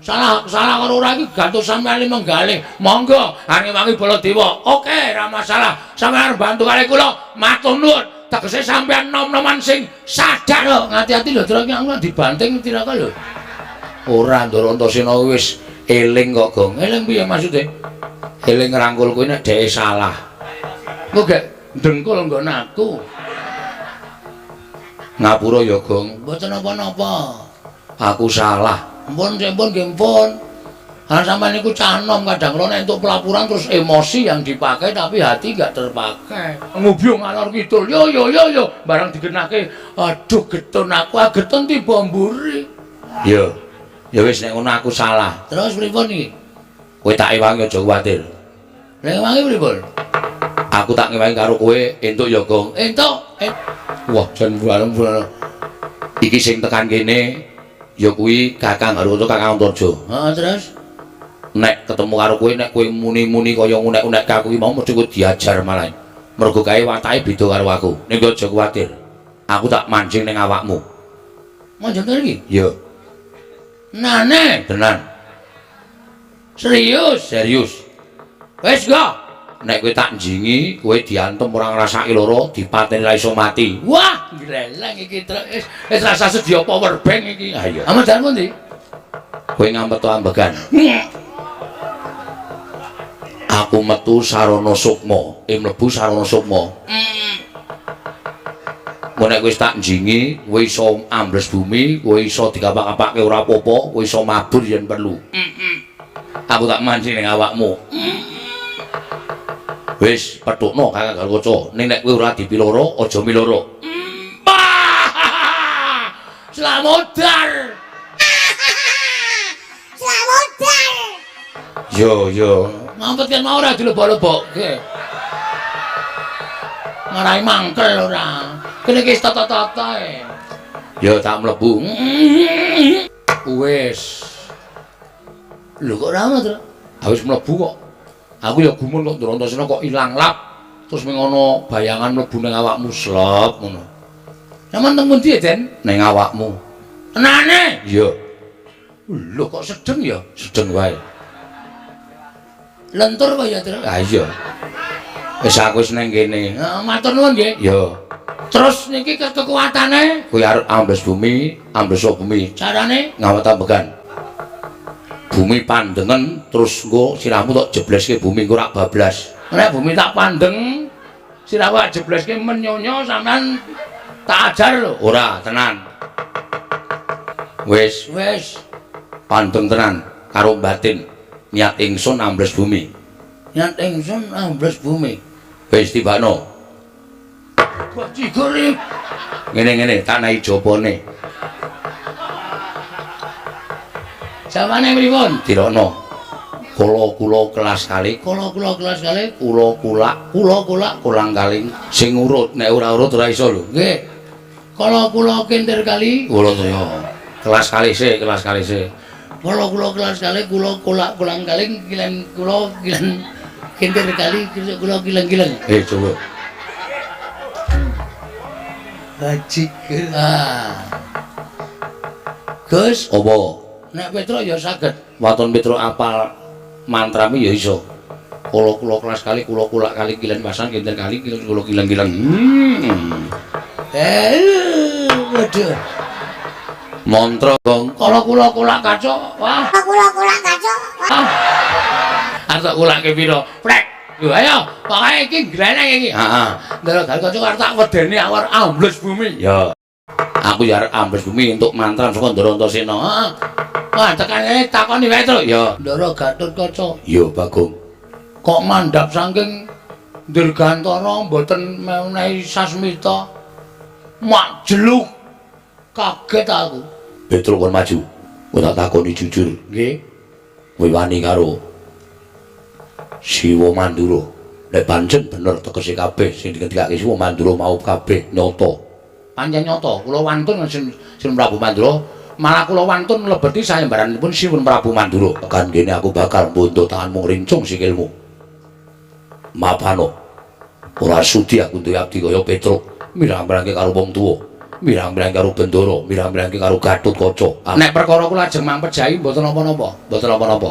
Salah salah karo ora iki gantung sampeyan menggalih. Monggo, arep ngewangi Baladewa. Oke, ora masalah. Sampeyan bantu kali kula, matur nuwun. Tegese sampeyan nom-noman sing sadar lho. Ngati-ati lho, Tru, aku dibanting tiraka lho. Ora Ndara Antasena wis eling kok, Gong. Eling piye maksude? Eling ngrangkul kowe nek dheke salah. Engko gek dengkul nggon aku. Ngapura ya, Gong. Mboten napa-napa. Aku salah. Mpun, mpun nggih mpun. Ha sampeyan niku cah nom kadang kala nek entuk pelapuran terus emosi yang dipakai tapi hati enggak terpakai. Ngubyung ngalor kidul. Yo yo yo yo barang digenahke. Aduh getun aku, ah getun tiba mburi. Yo. Ya wis nek ngono aku salah. Terus pripun iki? Kowe tak ewangi aja kuwatir. Lah ewangi pripun? Aku tak ngewangi karo kowe entuk ya, Gong. Entuk. Wah, jan bareng. Iki sing tekan kene ya kuwi Kakang Haruto, Kakang Antarja. Heeh, terus nek ketemu karo kowe, nek kowe muni-muni kaya ngunek-unek aku iki mau mesti kowe diajar malah. Mergo kae watake beda karo aku. Ning aja kuwatir. Aku tak mancing ning awakmu. Mancing iki? Iya. Nane, tenan. Serius, serius. Wis go. Nek kowe tak njingi, kowe diantem ora ngrasake lara, dipateni ra iso mati. Wah, gleleng iki truk. Wis wis rasa sedia power bank iki. Ha iya. Amedan pundi? Kowe ngampet ambegan. Aku metu sarana sukma, mlebu sarana sukma. Mun nek wis tak njingi, kowe iso ambles bumi, kowe iso dikapak-kapake ora apa-apa, kowe iso mabur yen perlu. Aku tak mancing ning awakmu. Wis, petukno Kakang Garukaca. Ning nek kowe ora dipiloro, aja miloro. Slamodar. Slamodar. Yo yo. Ngampet kan mau ora dilebok-lebokke. Marai mangkel ora. Kene iki wis tata-tata e. Ya tak mlebu. Wis. Lho kok ora ngono, Tru? Ha wis mlebu kok. Aku ya gumun kok Ndara Antasena kok ilang lap. Terus ming ana bayangan mlebu ning awakmu slep ngono. Sampeyan teng pundi, Den? Ning awakmu. Tenane? Iya. Lho kok sedeng ya? Sedeng wae. Lentur apa ya, Tru? Ha iya. Wis aku wis ning kene. Heeh, matur nuwun nggih. Iya. Terus niki kekuatane kowe arep ambles bumi, ambles bumi. Carane ngawet ambegan. Bumi pandengen terus engko sirahmu tok jebleske bumi engko rak bablas. Nek bumi tak pandeng, sirahku tak jebleske menyonyo sampean tak ajar lho. Ora, tenan. Wis, wis. Pandeng tenan karo batin. Niat ingsun ambles bumi. Niat ingsun ambles bumi. Wis tibakno. Bajigur. Ngene-ngene tak nahi jopone. Jawane pripun? Dirokno. Kula kula kelas kali, kula kula kelas kali, kula kulak, kula kulak kolang kaling sing urut, nek ora urut ora iso lho. Nggih. Kala kula kintir kali, kula saya. Kelas kali sik, kelas kali sik. Kula kula kelas kali, kula kulak kolang kaling, kilen kula kilen kintir kali, kula kileng-kileng. Coba. Bajigur. Ah. Gus, apa? Nek Petruk ya saged. Waton Petruk apal mantrami ya iso. Kula kula kelas kali, kula kulak kali kilen pasan kinten kali, kilen kula kileng-kileng. Waduh. Mantra, Gong. Kala kula kulak kaca. Wah. Kula kulak kaca. Wah. Arep tak kulake pira? Prek. Lho ayo, pokoke iki gleneng iki. Heeh. Ndara Garukaca arep tak wedeni awar ambles bumi. Ya. Aku ya arep ambles bumi entuk mantran saka Ndara Antasena. Heeh. Wah, tekan kene takoni wae, Tru. Ya. Ndara Gatotkaca. Ya, Bagong. Kok mandhap saking Dirgantara mboten menehi sasmita? Mak jeluk. Kaget aku. Petruk kon maju. Kowe tak takoni jujur. Nggih. Kowe wani karo Siwa Mandura. Nek pancen bener tegese kabeh sing dingendikake Siwa Mandura mau kabeh nyata. Pancen nyata, kula wantun Sin Prabu Mandura. Malah kula wantun mlebeti sayembaranipun Siwun Prabu Mandura. Tekan kene aku bakal mbundut tanganmu ngrincung sikilmu. Mapano. Ora sudi aku duwe abdi kaya Petruk, mirang-mirangke karo wong tuwa. Mirang-mirang karo Bendara, mirang-mirang karo Gatotkaca. Nek perkara kula ajeng mampejahi mboten napa-napa, mboten napa-napa.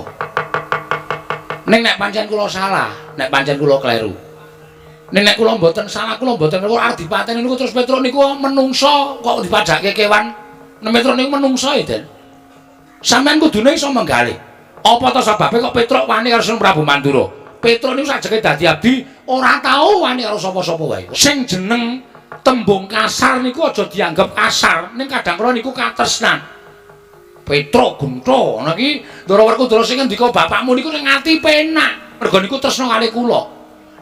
Ning nek pancen kula salah, nek pancen kula kleru. Ning nek kula mboten salah, kula mboten kleru arep dipateni niku terus Petruk niku menungsa kok dipadhake kewan. Nek Petruk niku menungsa ya, Den. Sampeyan kudune iso menggalih. Apa ta sebabe kok Petruk wani karo Sang Prabu Mandura? Petruk niku sajeke dadi abdi ora tau wani karo sapa-sapa wae. Sing jeneng tembung kasar niku aja dianggep kasar, ning kadang kala niku katresnan. Petruk Gentha ana iki Ndara Werkudara sing ngendika bapakmu niku ning ati penak. Mergo niku tresna kalih kula.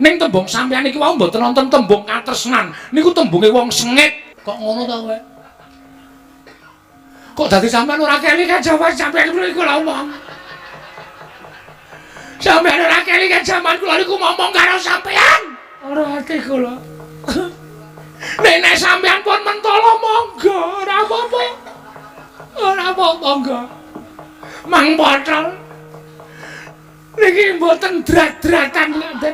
Ning tembung sampeyan iki wau mboten wonten tembung katresnan, niku tembunge wong sengit. Kok ngono ta kowe? Kok dadi sampeyan ora kelingan jaman sampeyan niku kula omong. Sampeyan ora kelingan jaman kula niku ngomong karo sampeyan. Ora ati kula. Nek sampeyan pun mentolo monggo, ora apa-apa. Ora apa-apa monggo. Mang Potol. Niki mboten drat-dratan ngaten.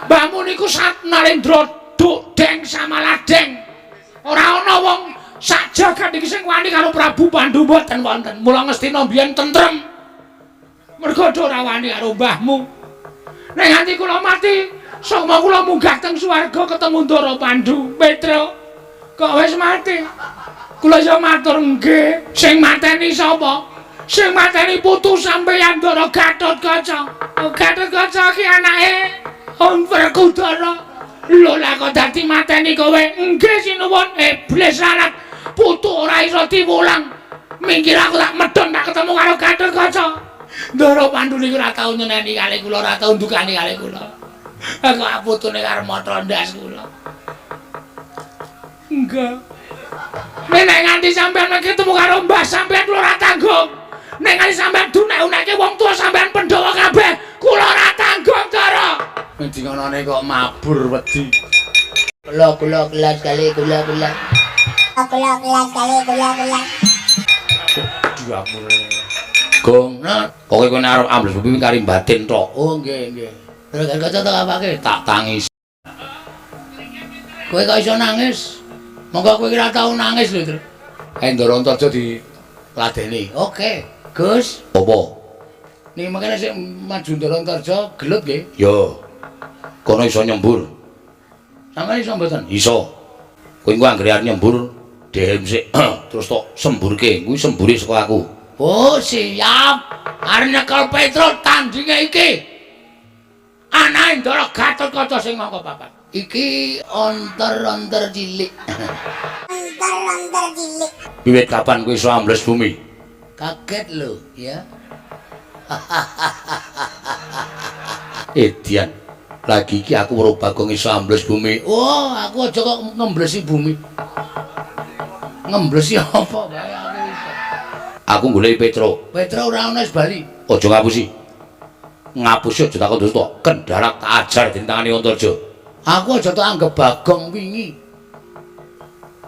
Mbahmu niku Sat Narendra Duk Deng Samaladeng. Ora ana wong sak jagat iki sing wani karo Prabu Pandu mboten wonten. Mula Ngastina mbiyen tentrem. Mergo ora wani karo mbahmu. Nek nganti kula mati, sukma kula munggah teng swarga ketemu Ndara Pandu. Petruk, kok wis mati? Kula ya matur nggih. Sing mateni sapa? Sing mateni putu sampeyan Ndara Gatotkaca. Gatotkaca iki anake Om Werkudara. Lho lah kok dadi mateni kowe? Nggih sinuwun. Iblis larat. Putu ora iso diwulang. Minggir aku tak medhun tak ketemu karo Gatotkaca. Ndara Pandu niku ora tau nyeneni kalih kula, ora tau ndukani kalih kula. Kok putune karo motro ndas kula. Enggak. Nek nganti sampean ketemu karo mbah sampean kula ora tanggung. Nek nganti sampean dunek-unekke wong tuwa sampean Pandhawa kabeh, kula ora tanggung, Ndara. Endi ngonone kok mabur wedi. Kula kula kelas kali kula kula. Kula kelas kali kula kula. Diapure. Gong, pokoke kowe nek arep ambles bumi kari batin tok. Oh nggih nggih. Terus kaca tak apake? Tak tangis. Kowe kok iso nangis? Monggo kowe ora tau nangis lho, Tru. Ndara Antarja diladeni. Oke, Gus. Apa? Niki mangkene sik maju Ndara Antarja gelut nggih. Ya. Kono iso nyembur. Sampeyan iso mboten? Iso. Kowe engko anggere arep nyembur dehem sik terus tok semburke. Kuwi sembure saka aku. Oh, siap. Arep nyekel Petruk tandinge iki. Anake Ndara Gatotkaca sing angka papat. Iki onter-onter cilik. Onter-onter cilik. Wiwit kapan kowe iso ambles bumi? Kaget lho, ya. Edian. Lagi iki aku weruh Bagong iso ambles bumi. Oh, aku aja kok ngemblesi bumi. Ngemblesi apa bae aku iso. Aku goleki Petruk. Petruk ora ono wis bali. Aja ngapusi. Ngapusi aja takon dosa. Kendharak tak ajar ditangani Antarja. Aku aja tak anggap Bagong wingi.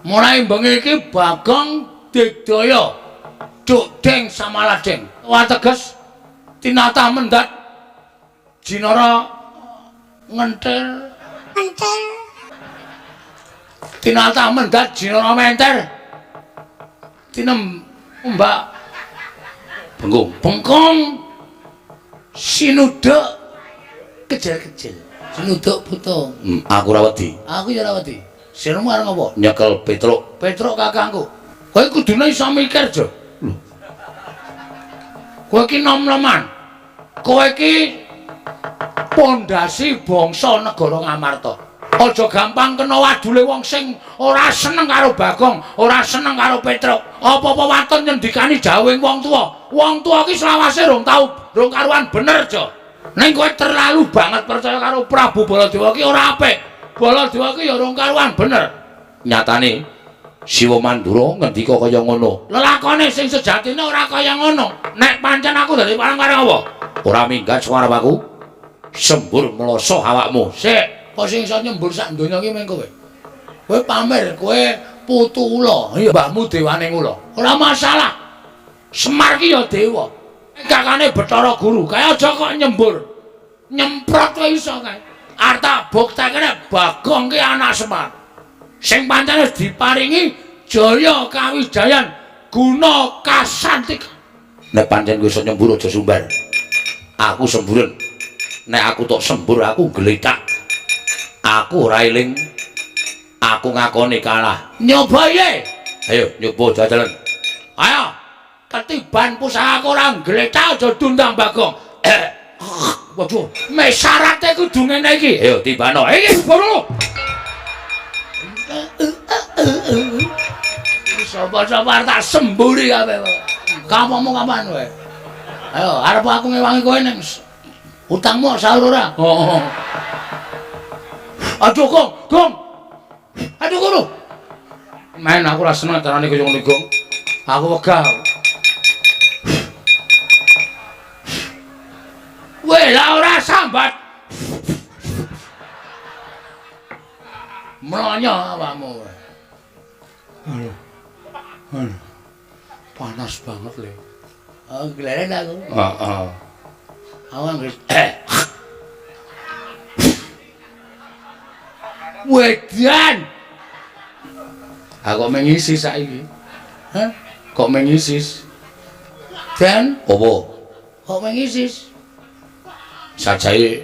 Mulai bengi iki Bagong digdaya. Duk Deng Samaladeng. Wateges tinatah mendat Jinara ngentir. Ngentir. Tinatah mendat Jinara menter. Tinem mbak Bengkung. Bengkong sinuduk kecil-kecil. Sinuduk buta. Aku ora wedi. Aku ya ora wedi. Sirmu arep ngopo? Nyekel Petruk. Petruk kakangku. Kowe kudune iso mikir, Jo. Lho. Kowe iki nom-noman. Kowe iki pondasi bangsa negara Ngamarta. Aja gampang kena wadule wong sing ora seneng karo Bagong, ora seneng karo Petruk. Apa-apa waton nyendikani jawing wong tuwa. Wong tuwa iki selawase rong tau, rong karuan bener, Jo. Ning kowe terlalu banget percaya karo Prabu Baladewa ki ora apik. Baladewa ki ya rong karuan bener. Nyatane Siwa Mandura ngendika kaya ngono. Lelakone sing sejatine ora kaya ngono. Nek pancen aku dadi parang-parang apa? Ora minggat saka aku. Sembur mloso awakmu. Sik, kok sing iso nyembur sak donya iki meng kowe. Kowe pamer, kowe putu ula. Ya mbahmu dewane ula. Ora masalah. Semar ki ya dewa. Kakane Bathara Guru, kae aja kok nyembur. Nyemprot wae iso kae. Arep tak buktekne Bagong ki anak Semar. Sing pancen wis diparingi Jaya kawijayan guna kasantik. Nek pancen kowe iso nyembur aja sumbar. Aku semburen. Nek aku tok sembur aku gletak. Aku ora eling. Aku ngakoni kalah. Nyoba ye. Ayo nyoba jajalan. Ayo. Ketiban pusaka ora gletak aja dundang Bagong. Waduh, me syarate kudu ngene iki. Ayo tibano. Iki baru. Sapa-sapa tak semburi kabeh. Kamu kapan kowe? Ayo, arep aku ngewangi kowe ning utangmu sahur ora? Heeh. Aduh, Gong, Gong. Aduh, guru. Main aku ora seneng carane kaya ngono, Gong. Aku wegah. Weh, lah ora sambat. Mlonyo awakmu. Aduh. Aduh. Panas banget le. Oh, gleren aku. Heeh. Aku anggere Wedan. Aku mengisi saiki. Hah? Kok mengisis? Dan Apa? Kok mengisis? Sajae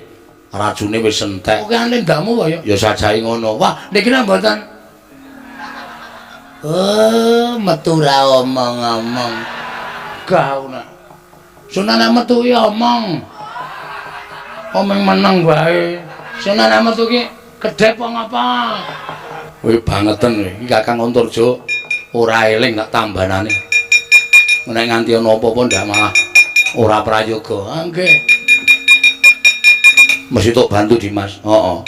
racune wis entek. Oke, lendamu kaya. Ya sajae ngono. Wah, niki nang mboten. Oh, metu ra omong-omong. Gak ana. Sunane metu ki omong. Omong meneng wae. Sunane metu ki kedhep apa ngapa? Kowe bangeten kowe. Iki Kakang Antarja ora eling tak tambanane. Nek nganti ana apa-apa ndak malah ora prayoga. Ah, nggih. Mesti tok bantu Dimas. Heeh.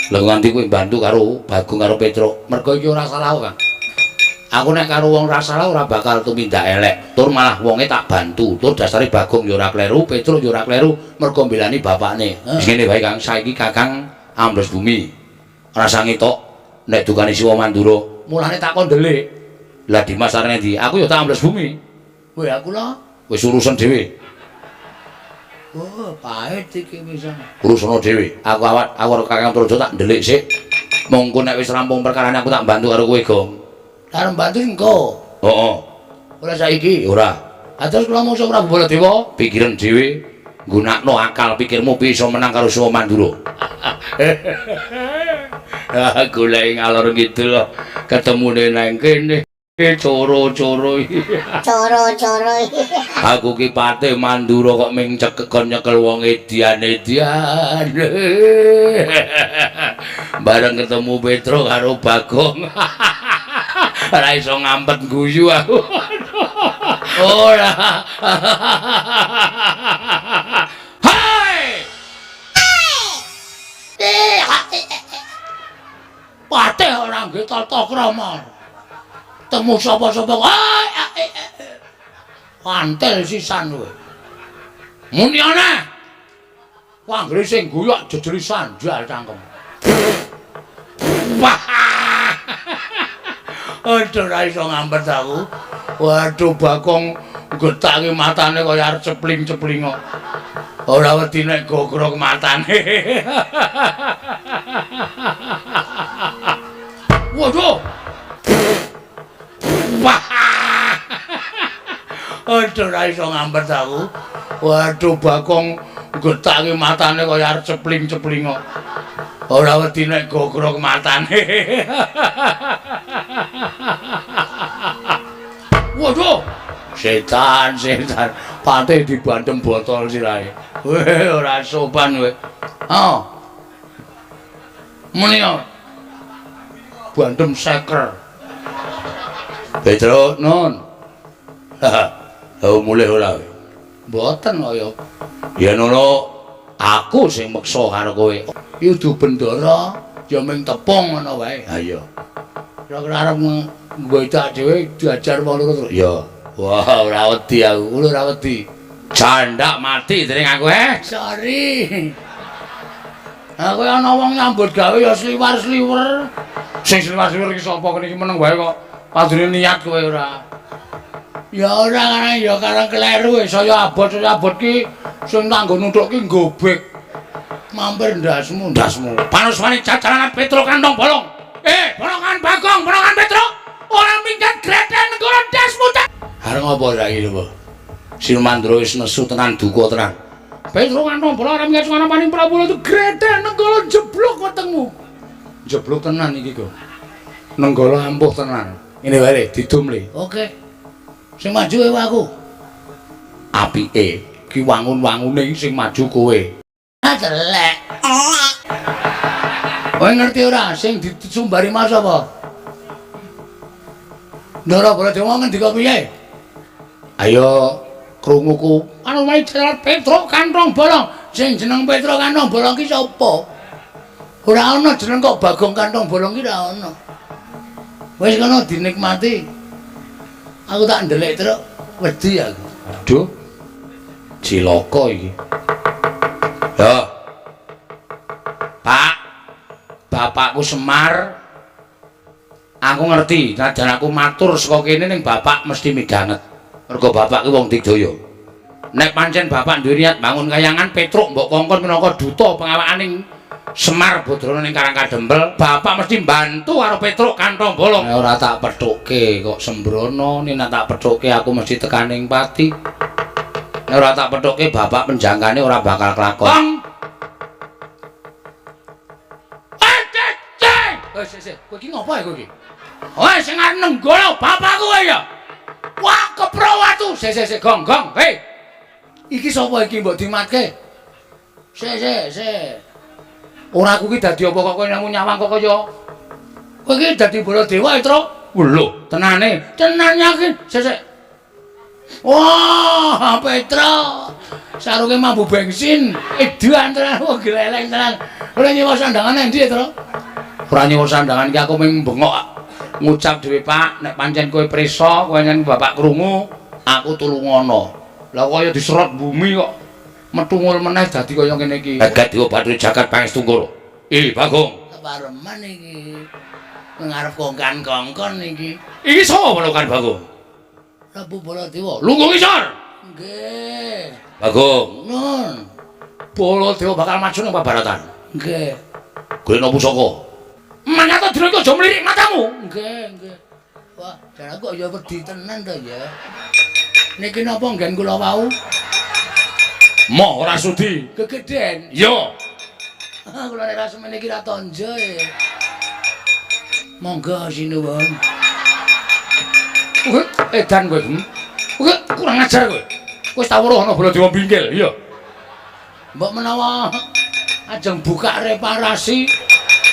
Lha nganti kowe bantu karo Bagong karo Petruk. Mergo iki ora salah, Kang. Aku nek karo wong ora salah ora bakal tumindak elek. Tur malah wonge tak bantu. Tur dasare Bagong ya ora kleru, Petruk ya ora kleru, mergo mbelani bapakne. Wis ngene wae, Kang. Saiki Kakang ambles bumi. Rasa ngetok nek dukane Siwa Mandura. Mulane tak kon ndelik. Lah Dimas arep ndi? Aku ya tak ambles bumi. Kowe aku lho. Wis urusan dhewe. Oh, pahit iki pisan. Urusana dhewe. Aku awak aku karo Kakang Antarja tak ndelik sik. Monggo nek wis rampung perkarane aku tak bantu karo kowe, Gong. Arep bantu engko. Heeh. Ora saiki. Ora. Ha terus kula mungsuh Prabu Baladewa, pikiran dhewe, nggunakno akal pikirmu piye iso menang karo Siwa Mandura. Goleki ngalor ngidul ketemune nang kene. Coro-coro. Coro-coro. Aku ki Patih Mandura kok ming cekekon nyekel wong edian-edian. Bareng ketemu Petruk karo Bagong. Ora iso ngampet guyu aku. Ora. Hai! Patih ora nggih tata krama. Temu sapa-sapa. Pantel sisan kowe. Muni ana. Anggere sing guyok jejeri sandal cangkem. Wah. Aduh ora iso ngampet aku. Waduh Bagong getake matane kaya arep cepling-cepling kok. Ora wedi nek gogrok matane. Waduh. Wah. Aduh ora iso ngampet aku. Waduh Bagong getake matane kaya arep cepling-cepling kok. Ora wedi nek gogrok matane. Waduh. Setan, setan. Patih dibandem botol sirahe. Weh, ora sopan kowe. Oh. Muni kok. Bandem seker. Petruk, nun. Haha. Mulih ora kowe? Mboten kok ya. Yen ana aku sing meksa karo kowe. Iki udu bendara ya ming tepung ngono wae. Ha iya. Kira-kira arep nggodak dhewe diajar wong loro terus. Ya. Wah, ora wedi aku. Kulo ora wedi. Jandak mati dening aku, eh. Sorry. Aku ana wong nyambut gawe ya sliwar-sliwer. Sing sliwar-sliwer iki sapa kene iki meneng wae kok. Padune niat kowe ora. Ya ora karang ya karang kleru saya abot ki sing tanggo nuthuk ki nggobek. Mampir ndasmu, ndasmu. Panuswane jajaran Petruk kantong bolong. Eh, bolongan Bagong, bolongan Petruk. Arep ngopo saiki coba? Sinumandra wis nesu tenan duka tenan. Petruk kantong bolong arep ngacung paning Prabu itu gredel Nenggala jeblok wetengmu. Jeblok tenan iki kok. Nenggala ampuh tenan. Ngene wae didum le. Oke. Sing maju ewa aku. Apike ki wangun-wangune sing maju kowe. Ah telek. Kowe ngerti ora sing disumbari Mas apa? Ndara Baladewa ngendika piye? Ayo krunguku. Anu wae Petruk kantong bolong. Sing jeneng Petruk kantong bolong ki sapa? Ora ana jeneng kok Bagong kantong bolong ki ora ana. Wis kono dinikmati. Aku tak ndelik truk wedi aku. Aduh. Cilaka iki. Ya. Pak. Bapakku Semar. Aku ngerti, najan aku matur saka kene ning bapak mesti midhanget. Mergo bapak ki wong digdaya. Nek pancen bapak duwe niat bangun kayangan Petruk mbok kongkon minangka duta pengawakaning Semar Badrana ning Karang Kadempel, bapak mesti mbantu karo Petruk kantong bolong. Ora tak pethukke kok sembrono, nek tak pethukke aku mesti tekaning pati. Nek ora tak pethukke bapak penjangkane ora bakal kelakon. Wis sik, kowe iki ngopo ya kowe iki? Wes sing arep Nenggala bapakku kowe ya. Wah, kepro watu. Sik sik sik gong gong. Hei. Iki sapa iki mbok dimatke? Sik sik sik. Ora aku ki dadi apa kok kowe nang nyawang kok kaya kowe iki dadi Baladewa, Truk. Lho, tenane. Tenan yakin. Sik sik. Wah, Petruk. Sarunge mambu bensin. Edan tenan, wah gleleng tenan. Ora nyewa sandangan endi, Truk? Ora nyewa sandangan iki aku mung bengok ngucap dhewe, Pak, nek pancen kowe prisa, kowe nyen bapak krungu, aku tulungono. Lah kaya diserot bumi kok metungul meneh dadi kaya ngene iki. Jagat Dewa Bathara Jagat Pangestungkara. Bagong. Pareman iki. Ngarep kongkan-kongkon iki. Iki sapa penukan Bagong? Prabu Baladewa. Lungguh ngisor. Nggih. Bagong. Nun. Baladewa bakal maju nang Pabaratan. Nggih. Golekno pusaka. Mangkat dina iki aja mlirik matamu. Nggih, nggih. Wah, jan aku ya wedi tenan to ya. Niki napa nggen kula wau? Moh ora sudi. Gegeden. Iya. Kula nek ra semene iki ra tonjo e. Monggo sinuwun. Edan kowe. Kowe kurang ajar kowe. Kowe wis tau weruh ana Baladewa bingkil, iya. Mbok menawa ajeng buka reparasi.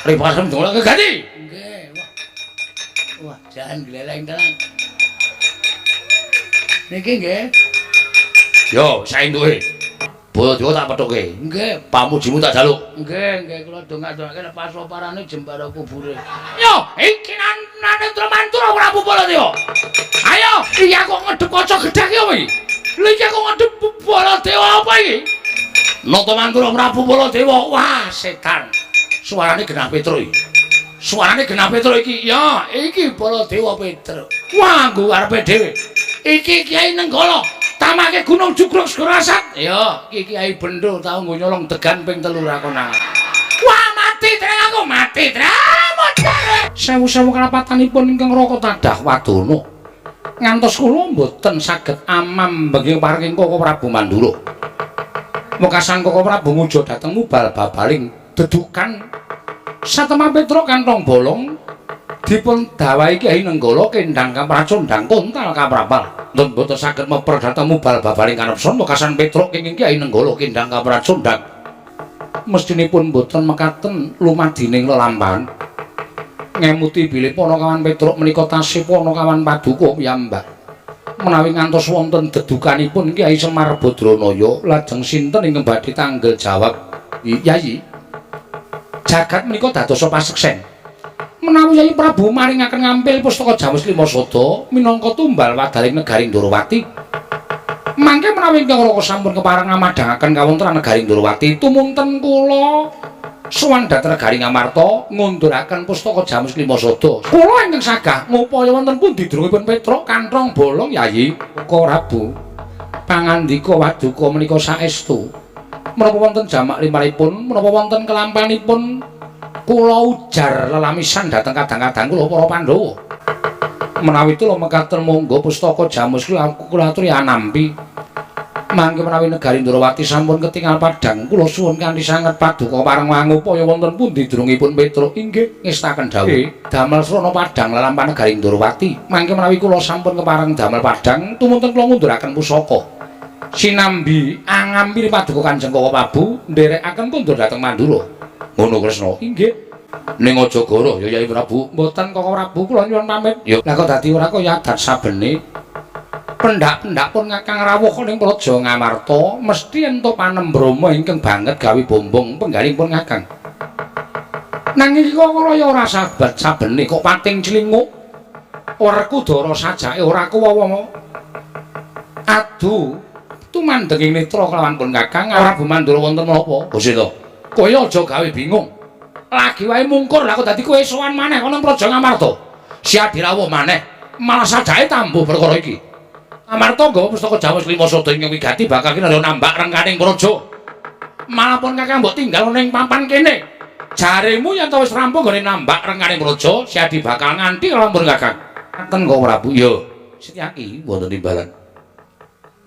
Reparasi ndongake ganti. Nggih, wah. Wah, jan gleleng tenan. Niki nggih. Yo, saentuke. Baladewa tak pethuke. Nggih, pamujimu tak jaluk. Nggih, nggih, kula dongak-dongake lepas parane jembara kubure. Yo, iki Narendra Mantura Prabu Baladewa. Ayo, iki aku ngedep kaca gedhek iki apa iki? Lha iki aku ngedep Baladewa apa iki? Nata Mantura Prabu Baladewa. Wah, setan. Suarane genah Petruk iki. Suarane genah Petruk iki. Ya, iki Baladewa Petruk. Wah, nggo karepe dhewe. Iki Kyai Nenggala. Tamake Gunung Jugruk Segara Asat. Ya, iki Kyai Bendo tau nggo nyolong degan ping 3 ra konangan. Wah, mati treng aku, mati treng. Sewu-sewu kalapatanipun ingkang Raka Tadah Wadana. Ngantos kula mboten saged amam bengi paring Koko Prabu Mandura. Wekasan Koko Prabu nguja dhateng mubal babaling dedukan satemah Petruk kantong bolong dipun dawahi Kyai Nenggala kendang kapracondang kontal kaprapal. Mboten saged meper dhateng mubal babaling kanepson wekasan Petruk kenging Kyai Nenggala kendang kapracondang. Mestinipun mboten mekaten lumadining lelampahan. Ngemuti bilih Panakawan Petruk menika tasih Panakawan paduka piyambak. Menawi ngantos wonten dedukanipun Kyai Semar Badranaya lajeng sinten ingkang badhe tanggel jawab? Yayi, jagat menika dadosa paseksen. Menawi Yayi Prabu maringaken ngampil pustaka Jamus Lima Sada minangka tumbal wadaling negari Ndorowati. Mangke menawi ingkang Raka sampun kepareng ngamadhangaken kawontenan negari Ndorowati tumunten kula sowan dhateng negari Ngamarta ngunduraken pustaka Jamus Lima Sada. Kula ingkang sagah ngupaya wonten pundi drungipun Petruk kanthong bolong Yayi Prabu. Pangandika waduka menika saestu. Menapa wonten jamak limaripun, menapa wonten kelampanipun kula ujar lelamisan dhateng kadang-kadang kula para Pandhawa. Menawi tula mekaten monggo pustaka Jamus kula aturi anampi. Mangke menawi negari Ndrawati sampun ketingal padhang kula suwun kanthi sanget paduka pareng mangupaya wonten pundi durungipun Petruk. Inggih ngestaken dawuh. Damel srana padhang lelampahan negari Ndrawati. Mangke menawi kula sampun kepareng damel padhang tumunten kula ngunduraken pusaka. Sinambi angampiri paduka Kanjeng Koko Prabu nderekaken kondur dhateng Mandura. Ngono Kresna. Inggih. Ning aja goroh ya Yai Prabu. Mboten Koko Prabu kula nyuwun pamit. Ya lah kok dadi ora kaya adat sabene. Pendak-pendak pun Kakang rawuh ning Praja Ngamarta mesti entuk panembrama ingkang banget gawe bombong penggalihipun Kakang. Nanging kok kaya ora sabat sabene kok pating clinguk. Werkudara sajake ora kuwawa. Adu tumandhenging netra kelawan pun Kakang Prabu Mandura wonten menapa? Gusita. Kowe aja gawe bingung. Lagi wae mungkur lah kok dadi kowe sowan maneh ana Praja Ngamarta. Siadi rawuh maneh malah sajake tambuh perkara iki. Ngamarta nggawa pustaka Jamus Lima Sada ingkang wigati bakal kinarya nambak rengkaning praja. Malah pun Kakang mbok tinggal ning papan kene. Jaremu yen to wis rampung nggone nambak rengkaning praja, Siadi bakal nganti kalawan Kakang. Ngaten kok Prabu. Ya, Setyaki wonten timbalan.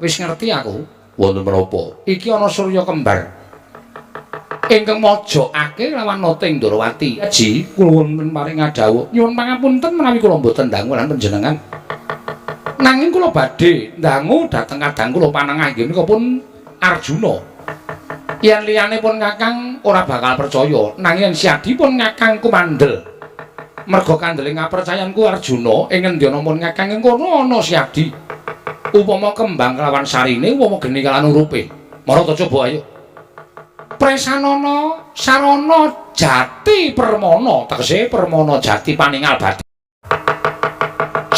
Wis ngerti aku wonten menapa. Iki ana surya kembar. Ingkang mojokake lawan Nata ing Ndrawati. Aji kula wonten paring ngadhawuh. Nyuwun pangapunten menawi kula mboten dangu lan panjenengan. Nanging kula badhe ndangu dhateng kadang kula panengah inggih menika pun Arjuna. Yen liyane pun Kakang ora bakal percaya, nanging yen Siadi pun Kakang kumandel. Merga kandele ngapercayanku Arjuna ing ngendi ana pun Kakang ing kono ana Siadi. Upama kembang kelawan sarine, upama geni kelawan urupe. Marata coba ayo. Presanana sarana jati permana, tegese permana jati paningal batin.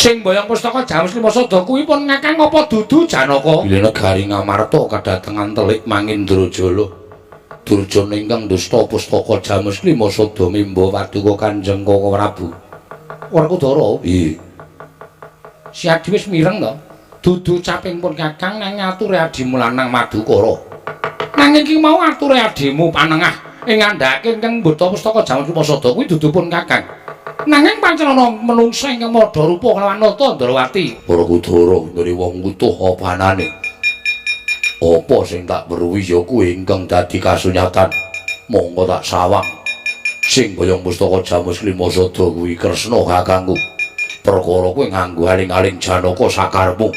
Sing mboyong pustaka Jamus Lima Sada kuwi pun Kakang apa dudu Janaka? Bilih negari Ngamarta kadatengan telik Mangindrajala. Durjana ingkang dusta pustaka Jamus Lima Sada mimba paduka Kanjeng Koko Prabu. Werkudara, piye? Siadi wis mireng to? Dudu caping pun Kakang nang ngature adimu lanang Madukara. Nanging iki mau ature adimu panengah ing ngandhake ingkang mbeta pustaka Jamus Lima Sada kuwi dudu pun Kakang. Nanging pancen ana menungsa ingkang madha rupa kelawan Nata Ndrawati. Werkudara nggone wong utuh apanane? Apa sing tak weruhi ya kuwi ingkang dadi kasunyatan. Monggo tak sawang. Sing boyong pustaka Jamus Lima Sada kuwi Kresna kakangku. Perkara kuwi nganggo aling-aling Janaka sakarepmu.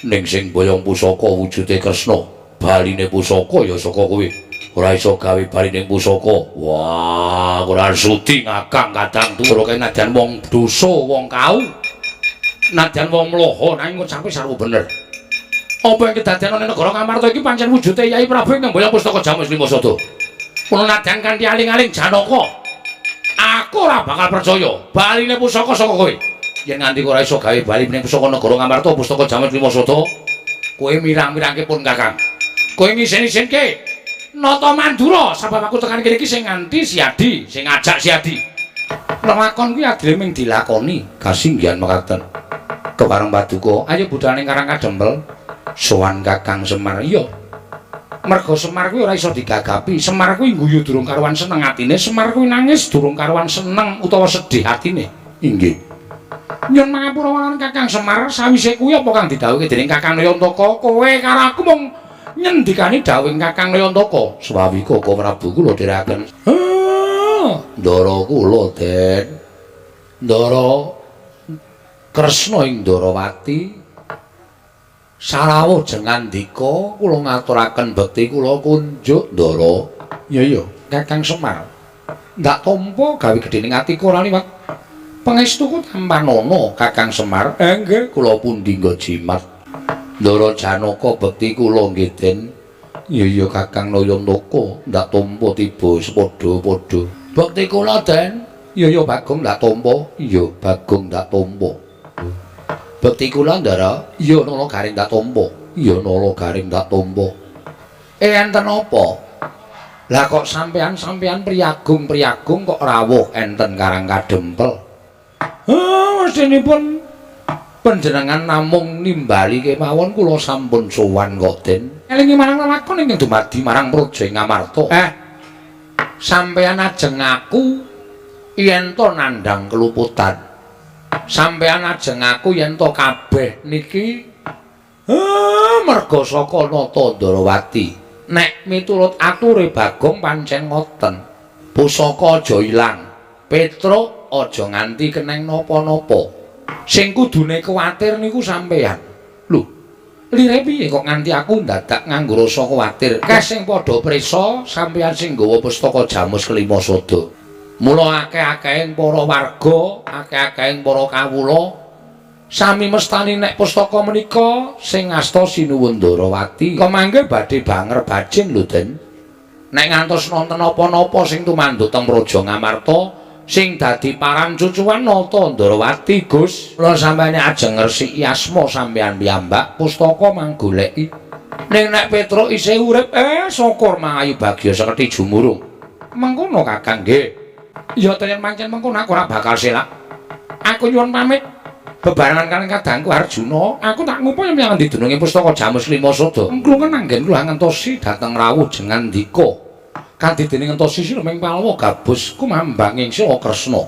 Ning sing boyong pusaka wujude Kresna, baline pusaka ya saka kowe. Ora iso gawe baline pusaka. Wah, ora sudi ngakang kadang turu kene nadyan wong dosa, wong kau. Nadyan wong mloho nanging ngucape sarwa bener. Apa yang kedadean ana negara Ngamarta iki pancen wujude Yai Prabu ingkang mboyong pustaka Jamus Lima Sada. Mula nadyan kanthi aling-aling Janaka, aku ora bakal percaya baline pusaka saka kowe. Yen nganti ora iso gawe baline pusaka negara Ngamarta pustaka Jamus Lima Sada, kowe mirang-mirangke pun Kakang. Kowe ngisin-isinke Nata Mandura sebab aku tekan kene iki sing nganti Siadi, sing ngajak Siadi. Lelakon kuwi adile ming dilakoni, kasinggihan mekaten. Kepareng paduka, ayo budal ning Karang Kadempel. Sowan Kakang Semar. Iya. Merga Semar kuwi ora iso digagapi. Semar kuwi guyu durung karuan seneng atine, Semar kuwi nangis durung karuan seneng utawa sedih atine. Inggih. Nyun mangapura marang Kakang Semar, sawise kuwi apa kang didhawuhke dening Kakang Nayantaka, kowe karo aku mung nyendikani dawuhing Kakang Nayantaka. Swawi Koko Prabu kula dherekaken. Ndara kula, Den. Ndara Kresna ing Ndrawati. Sarawuh jengandika kula ngaturaken bekti kula kunjuk Ndara. Iya iya, Kakang Semar. Ndak tampa gawe gedhening atiku ora liwat. Pangestuku tampanana Kakang Semar. Nggih, kula pundi nggo jimat. Ndara Janaka bekti kula nggih, Den. Iya iya Kakang Nayantaka, ndak tampa tiba sepadha-padha. Bekti kula, Den. Iya iya Bagong ndak tampa. Iya Bagong ndak tampa. Bekti kula, Ndara. Iya Nala Garing ndak tampa. Iya Nala Garing ndak tampa. Enten apa? Lah kok sampean-sampean priyagung-priyagung kok rawuh enten Karang Kadempel? Mestinipun panjenengan namung nimbali kemawon kula sampun sowan kok, Den. Elingi marang lelakon ingkang dumadi marang praja Ngamarta. Sampeyan ajeng ngaku yen to nandhang keluputan. Sampeyan ajeng aku yen to kabeh niki merga saka Nata Ndarawati. Nek miturut ature Bagong pancen ngoten. Pusaka aja ilang. Petruk aja nganti keneng napa-napa. Sing kudune kuwatir niku sampeyan. Lho, lire piye kok nganti aku ndadak nganggo rasa kuwatir? Keh sing padha prisa sampeyan sing nggawa pustaka Jamus Kelima Sada. Mula akeh-akehing para warga, akeh-akehing para kawula sami mestani nek pustaka menika sing asta Sinuwun Ndarawati. Kemangke badhe banger bajing lho, Den. Nek ngantos nonton napa-napa sing tumanduk teng Praja Ngamarta sing dadi paran cucuan Nata Ndarawati, Gus. Mula sampeyan ajeng ngresiki asma sampeyan piyambak pustaka manggoleki. Ning nek Petruk isih urip, syukur mangayu bagya seketi jumurung. Mengkono Kakang nggih. Ya tenan pancen mengkono aku ora bakal selak. Aku nyuwun pamit bebarengan kaliyan kadangku Arjuna, aku tak ngupaya menyang endi dununge pustaka Jamus Lima Sada. Engklungen anggen kula ngentosi dhateng rawuh jengandika. Kadidene ngentosi sira ming Palwa gabus kumambanging Sila Kresna.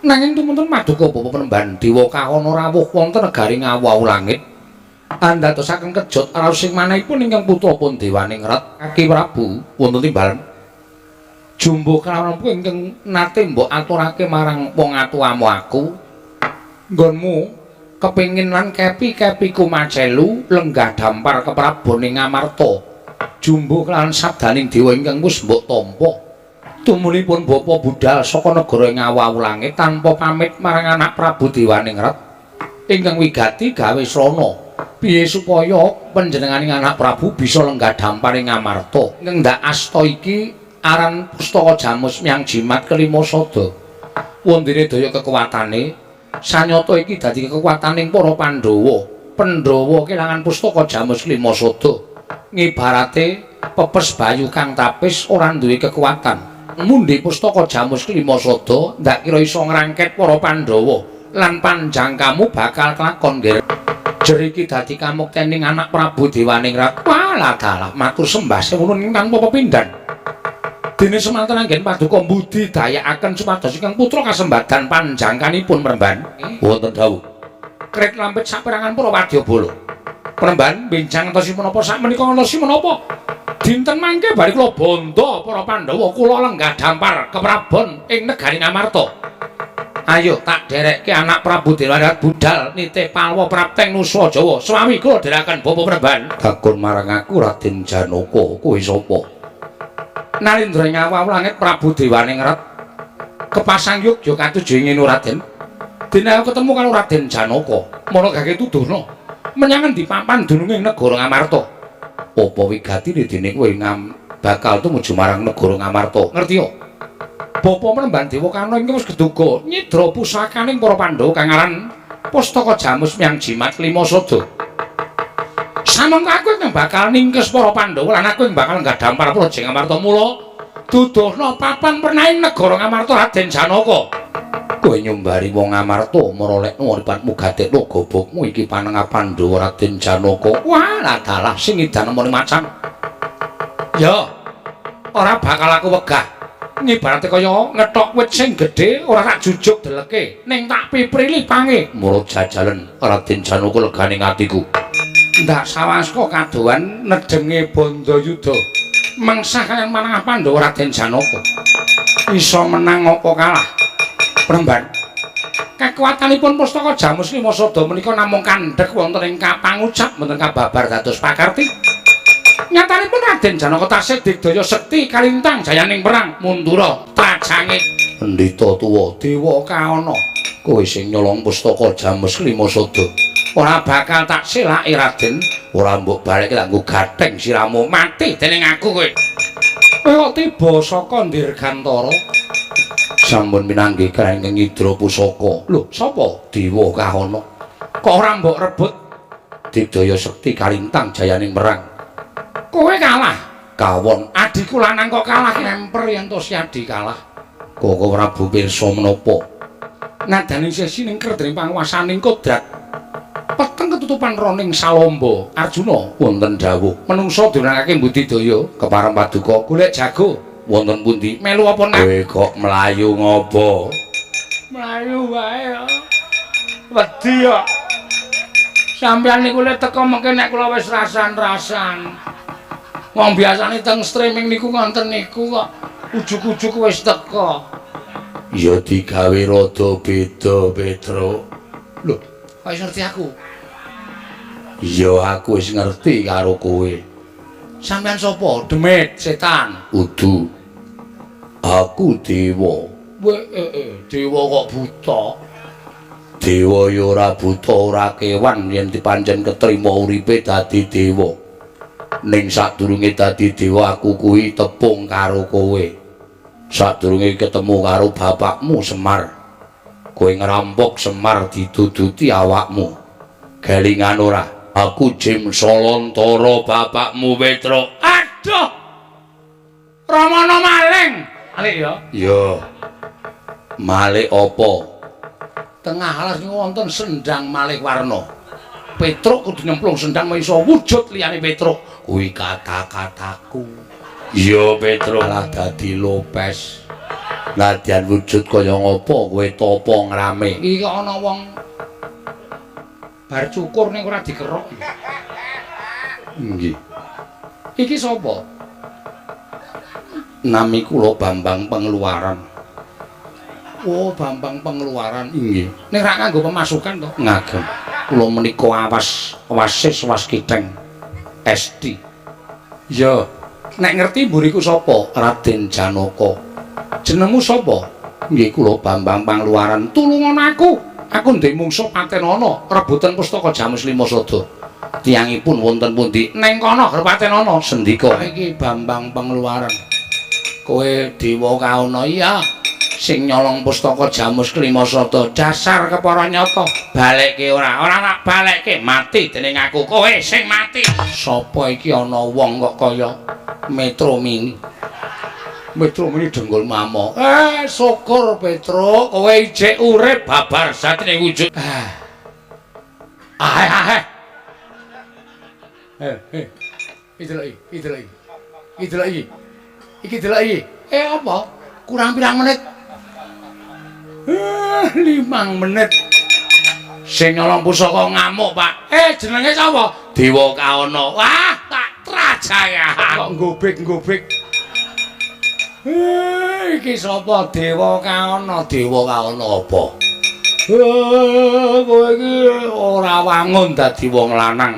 Nanging tumunten paduka Bapa Penemban Dewa Kahana rawuh wonten negari Ngawu langit. Andadosaken kejot raos sing manahipun ingkang putra pun dewaning Rat Kaki Prabu wonten timbalan. Jumbo kalawan ingkang nate mbok aturake marang wong atuwamu aku. Nggonmu kepengin lan kepi-kepiku macelu lenggah dampar keprabon ing Ngamarta. Jumbo kelawan sabdaning dewa ingkang wis mbok tampa. Tumulipun bapa budhal saka negara Ngawu langit tanpa pamit marang anak Prabu Dewaningrat ingkang wigati gawe srana. Piye supaya panjenenganing anak Prabu bisa lenggah dampar ing Ngamarta. Ingkang ndak asta iki aran pustaka Jamus Myang Jimat Kelima Sada. Wondene daya kekuatane sanyata iki dadi kekuataning para Pandhawa. Pandhawa kelangan pustaka Jamus Kelima Sada. Ngibarate pepes bayu kang tapis ora duwe kekuatan. Mundhi pustaka Jamus Kelima Sada ndak kira iso ngrangket para Pandhawa lan panjangkamu bakal kelakon nggih. Jeriki dadi kamuktening anak Prabu Dewaningrat. Walah dalah matur sembah sewununing tanpa pepindhan. Dene semanten anggen paduka mbudi dayakaken supados ingkang putra kasembadan panjangkanipun Premban. Wonten dawuh. Kret lampit saperangan para wadyabala. Premban bincang ngentosi menapa sakmenika ngentosi menapa? Dinten mangke bari kula bondo para Pandhawa kula lenggah dampar keprabon ing negari Ngamarta. Ayo tak derekke anak Prabu Dewaningrat budal nitih Palwa prapteng Nusa Jawa. Swawi kula dherekaken Bapa Premban. Takon marang aku Raden Janaka, kowe sapa? Narendra Ngawu langit Prabu Dewaningrat kepasang yogya katuju ing Raden. Dene aku ketemu karo Raden Janaka, mula gage tuduhna menyang endi papan dununge negara Ngamarta. Apa wigatine dene kowe bakal tumuju marang negara Ngamarta? Ngerti yo? Bapa Penemban Dewa Karna ingkang wis geduga nyidra pusakaning para Pandhawa kang aran Pustaka Jamus Myang Jimat Lima Sada. Samangka aku ingkang bakal ningkes para Pandhawa lan aku ing bakal nggadhampar Praja Ngamarta. Mula duduhna papan pernaing negara Ngamarta Raden Janaka. Kowe nyumbari wong Ngamarta marolekno uripatmu gadekno gobokmu iki panengah Pandhawa Raden Janaka. Walah dalah sing edan nemoni macan. Ya, ora bakal aku wegah. Ngibarate kaya ngethok wit sing gedhe ora tak jujuk deleke ning tak piprili pange. Mula jajalen Raden Janaka legane atiku. Ndak sawaska kadohan nedenge Bandayuda mengsah kaliyan manengah Pandhawa Raden Janaka. Iso menang apa kalah? Premban. Kekuatanipun pustaka Jamus Lima Sada menika namung kandhek wonten ing kapangucap mboten kababar dados pakarti. Nyatanipun Raden Janaka tasih digdaya sekti kalintang jayaning perang mundura trajange pendhita tuwa Dewa Kahana. Kowe sing nyolong pustaka Jamus Lima Sada ora bakal tak selaki Raden. Ora mbok baleke tak nggo gatheng siramu mati dening aku kowe. Kowe kok tiba saka Dirgantara? Sampun pinanggih kaliyan ingkang nyidra pusaka. Lho, sapa? Dewa Kahana. Kok ora mbok rebut? Digdaya sekti kalintang jayaning perang. Kowe kalah. Kawon adhiku lanang kok kalah lemper yen to si adhi kalah. Koko Prabu pirsa menapa? Nadane sesi ning kerdring panguwasaning kodrat. Peteng ketutupan roning salomba. Arjuna wonten dawuh. Menungsa diwenangake budidaya kepareng paduka golek jago. Wonten pundi? Melu apa nak? Kowe kok mlayu ngopo? Mlayu wae kok. Wedi kok. Sampeyan niku le teko mengke nek kula wis rasan-rasan. Wong biasane teng streaming niku ngonten niku kok ujug-ujug wis teko. Ya digawe rada beda, Petruk. Lho, kok wis ngerti aku? Ya aku wis ngerti karo kowe. Sampeyan sapa? Demit, setan. Udu. Aku dewa. Dewa kok buta. Dewa ya ora buta, ora kewan yen dipancen ketrima uripe dadi dewa. Ning sadurunge dadi dewa aku kuwi tepung karo kowe. Sadurunge ketemu karo bapakmu Semar. Kowe ngerampok Semar diduduti awakmu. Gelingan ora? Aku Jim Solontara bapakmu Petruk. Aduh. Ramana maling. Malik ya? Ya. Malik apa? Tengah alas niku wonten sendang malih warna. Petruk kudu nyemplung sendang iso wujud liyane Petruk. Kuwi kata-kataku. Iya Petruk, malah dadi lopes. Nadyan wujud kaya ngopo kowe tapa ngrame. Iki kok ana wong bar cukur ning ora dikerok. Nggih. Iki sapa? Nami kula Bambang Pengeluaran. Oh, Bambang Pengeluaran. Nggih. Ning rak nganggo pemasukan to? Ngagem. Kula menika awas wasis waskiteng SD. Ya. Nek ngerti mburiku sapa? Raden Janaka. Jenengmu sapa? Nggih kula Bambang Pangluaran. Tulungan aku. Aku ndek mungsuh patenana rebutan pustaka Jamus Lima Sada. Tiyangipun wonten pundi? Neng kono patenana. Sendika. Iki Bambang Pengeluaran. Kowe dewa kaono iya sing nyolong pustaka Jamus Kelima Sada. Dasar kepara nyata. Balekke ora? Ora tak balekke, mati dening aku. Kowe sing mati. Sapa iki ana wong kok kaya Metro Mini? Metro Mini dengkul mamo. Syukur Petruk, kowe ijek urip babar satine wujud. Ah. Iki delok iki, iki delok iki. Iki delok iki. Iki delok iki. Apa? Kurang pirang menit? 5 menit. Sing nyolong pusaka ngamuk, Pak. Jenenge sapa? Dewa Kaono. Wah, tak trajaya. Kok ngobek-ngobek. Iki sapa? Dewa Kaono. Dewa Kaono apa? Kowe iki ora wangun dadi wong lanang.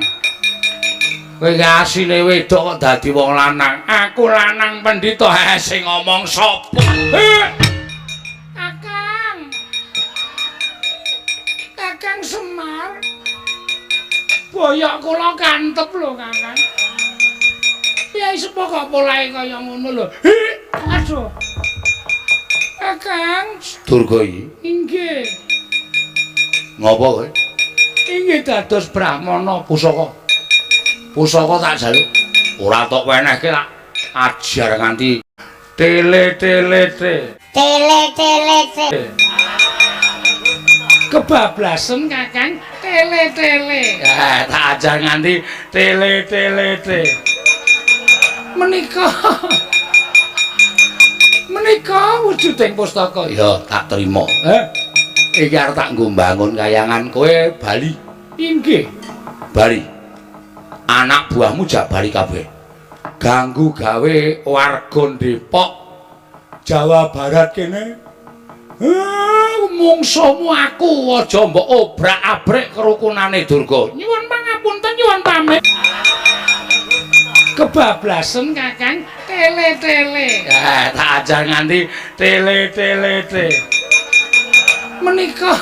Kowe iki asline wedok kok dadi wong lanang. Aku lanang pendhita. Sing ngomong sapa? Kakang. Kakang Semar. Boyok kula kantep lho, Kakang. Piye sepo kok polahe kaya ngono lho. Aduh. Kakang Durga iki. Inggih. Ngopo kowe? Inggih dados brahmana pusaka. Pusaka tak jaluk. Ora tok wenehke tak ajar nganti tele-tele te. Tele-tele te. Kebablasen Kakang, tele-tele. Tak ajar nganti tele-tele te. Menika menika wujuding pustaka. Ya tak terima. Iki arep tak nggo mbangun kayangan kowe bali. Inggih. Bali. Anak buahmu jak bali kabeh. Ganggu gawe warga Depok, Jawa Barat kene. Mungsuhmu aku aja mbok obrak-abrik kerukunane Durga. Nyuwun pangapunten, nyuwun pamit. Kebablasen Kakang, tele-tele. Tak ajar nganti tele-tele te. Menika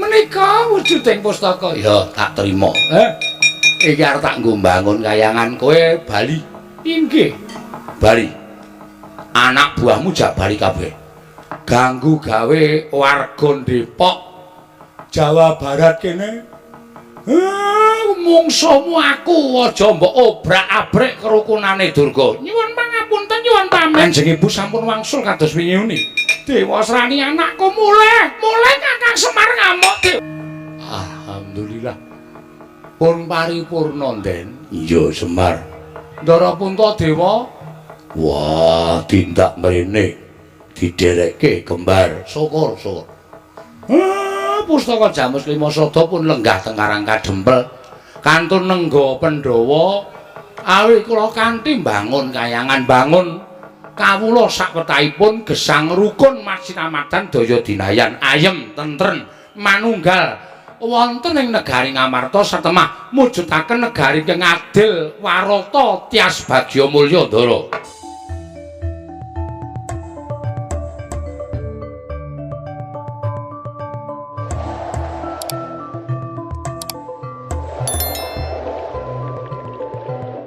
menika wujuding pustaka. Ya tak terima. Iki arep tak nggo mbangun kayangan kowe bali. Inggih. Bali. Anak buahmu jak bali kabeh. Ganggu gawe warga Depok, Jawa Barat kene. Mungsuhmu aku aja mbok obrak-abrik kerukunane Durga. Nyuwun pangapunten, nyuwun pamit. Kanjeng Ibu sampun wangsul kados wingi uni. Dewa Srani anakku mulih, mulih Kakang Semar ngamuk. Alhamdulillah. Pun paripurna, Den. Iya, Semar. Ndara Puntadewa. Wah, tindak mrene. Diderekke kembar. Syukur, syukur. Pustaka Jamus Lima Sada pun lenggah teng Karang Kadempel. Kantun nengga Pandhawa awi kula kanthi mbangun kayangan, bangun kawula sakwetahipun gesang rukun masinamadan daya dinayan ayem tentren manunggal wonten ing negari Ngamarta satemah mujudaken negari ingkang adil warata tias bagya mulya, Ndara.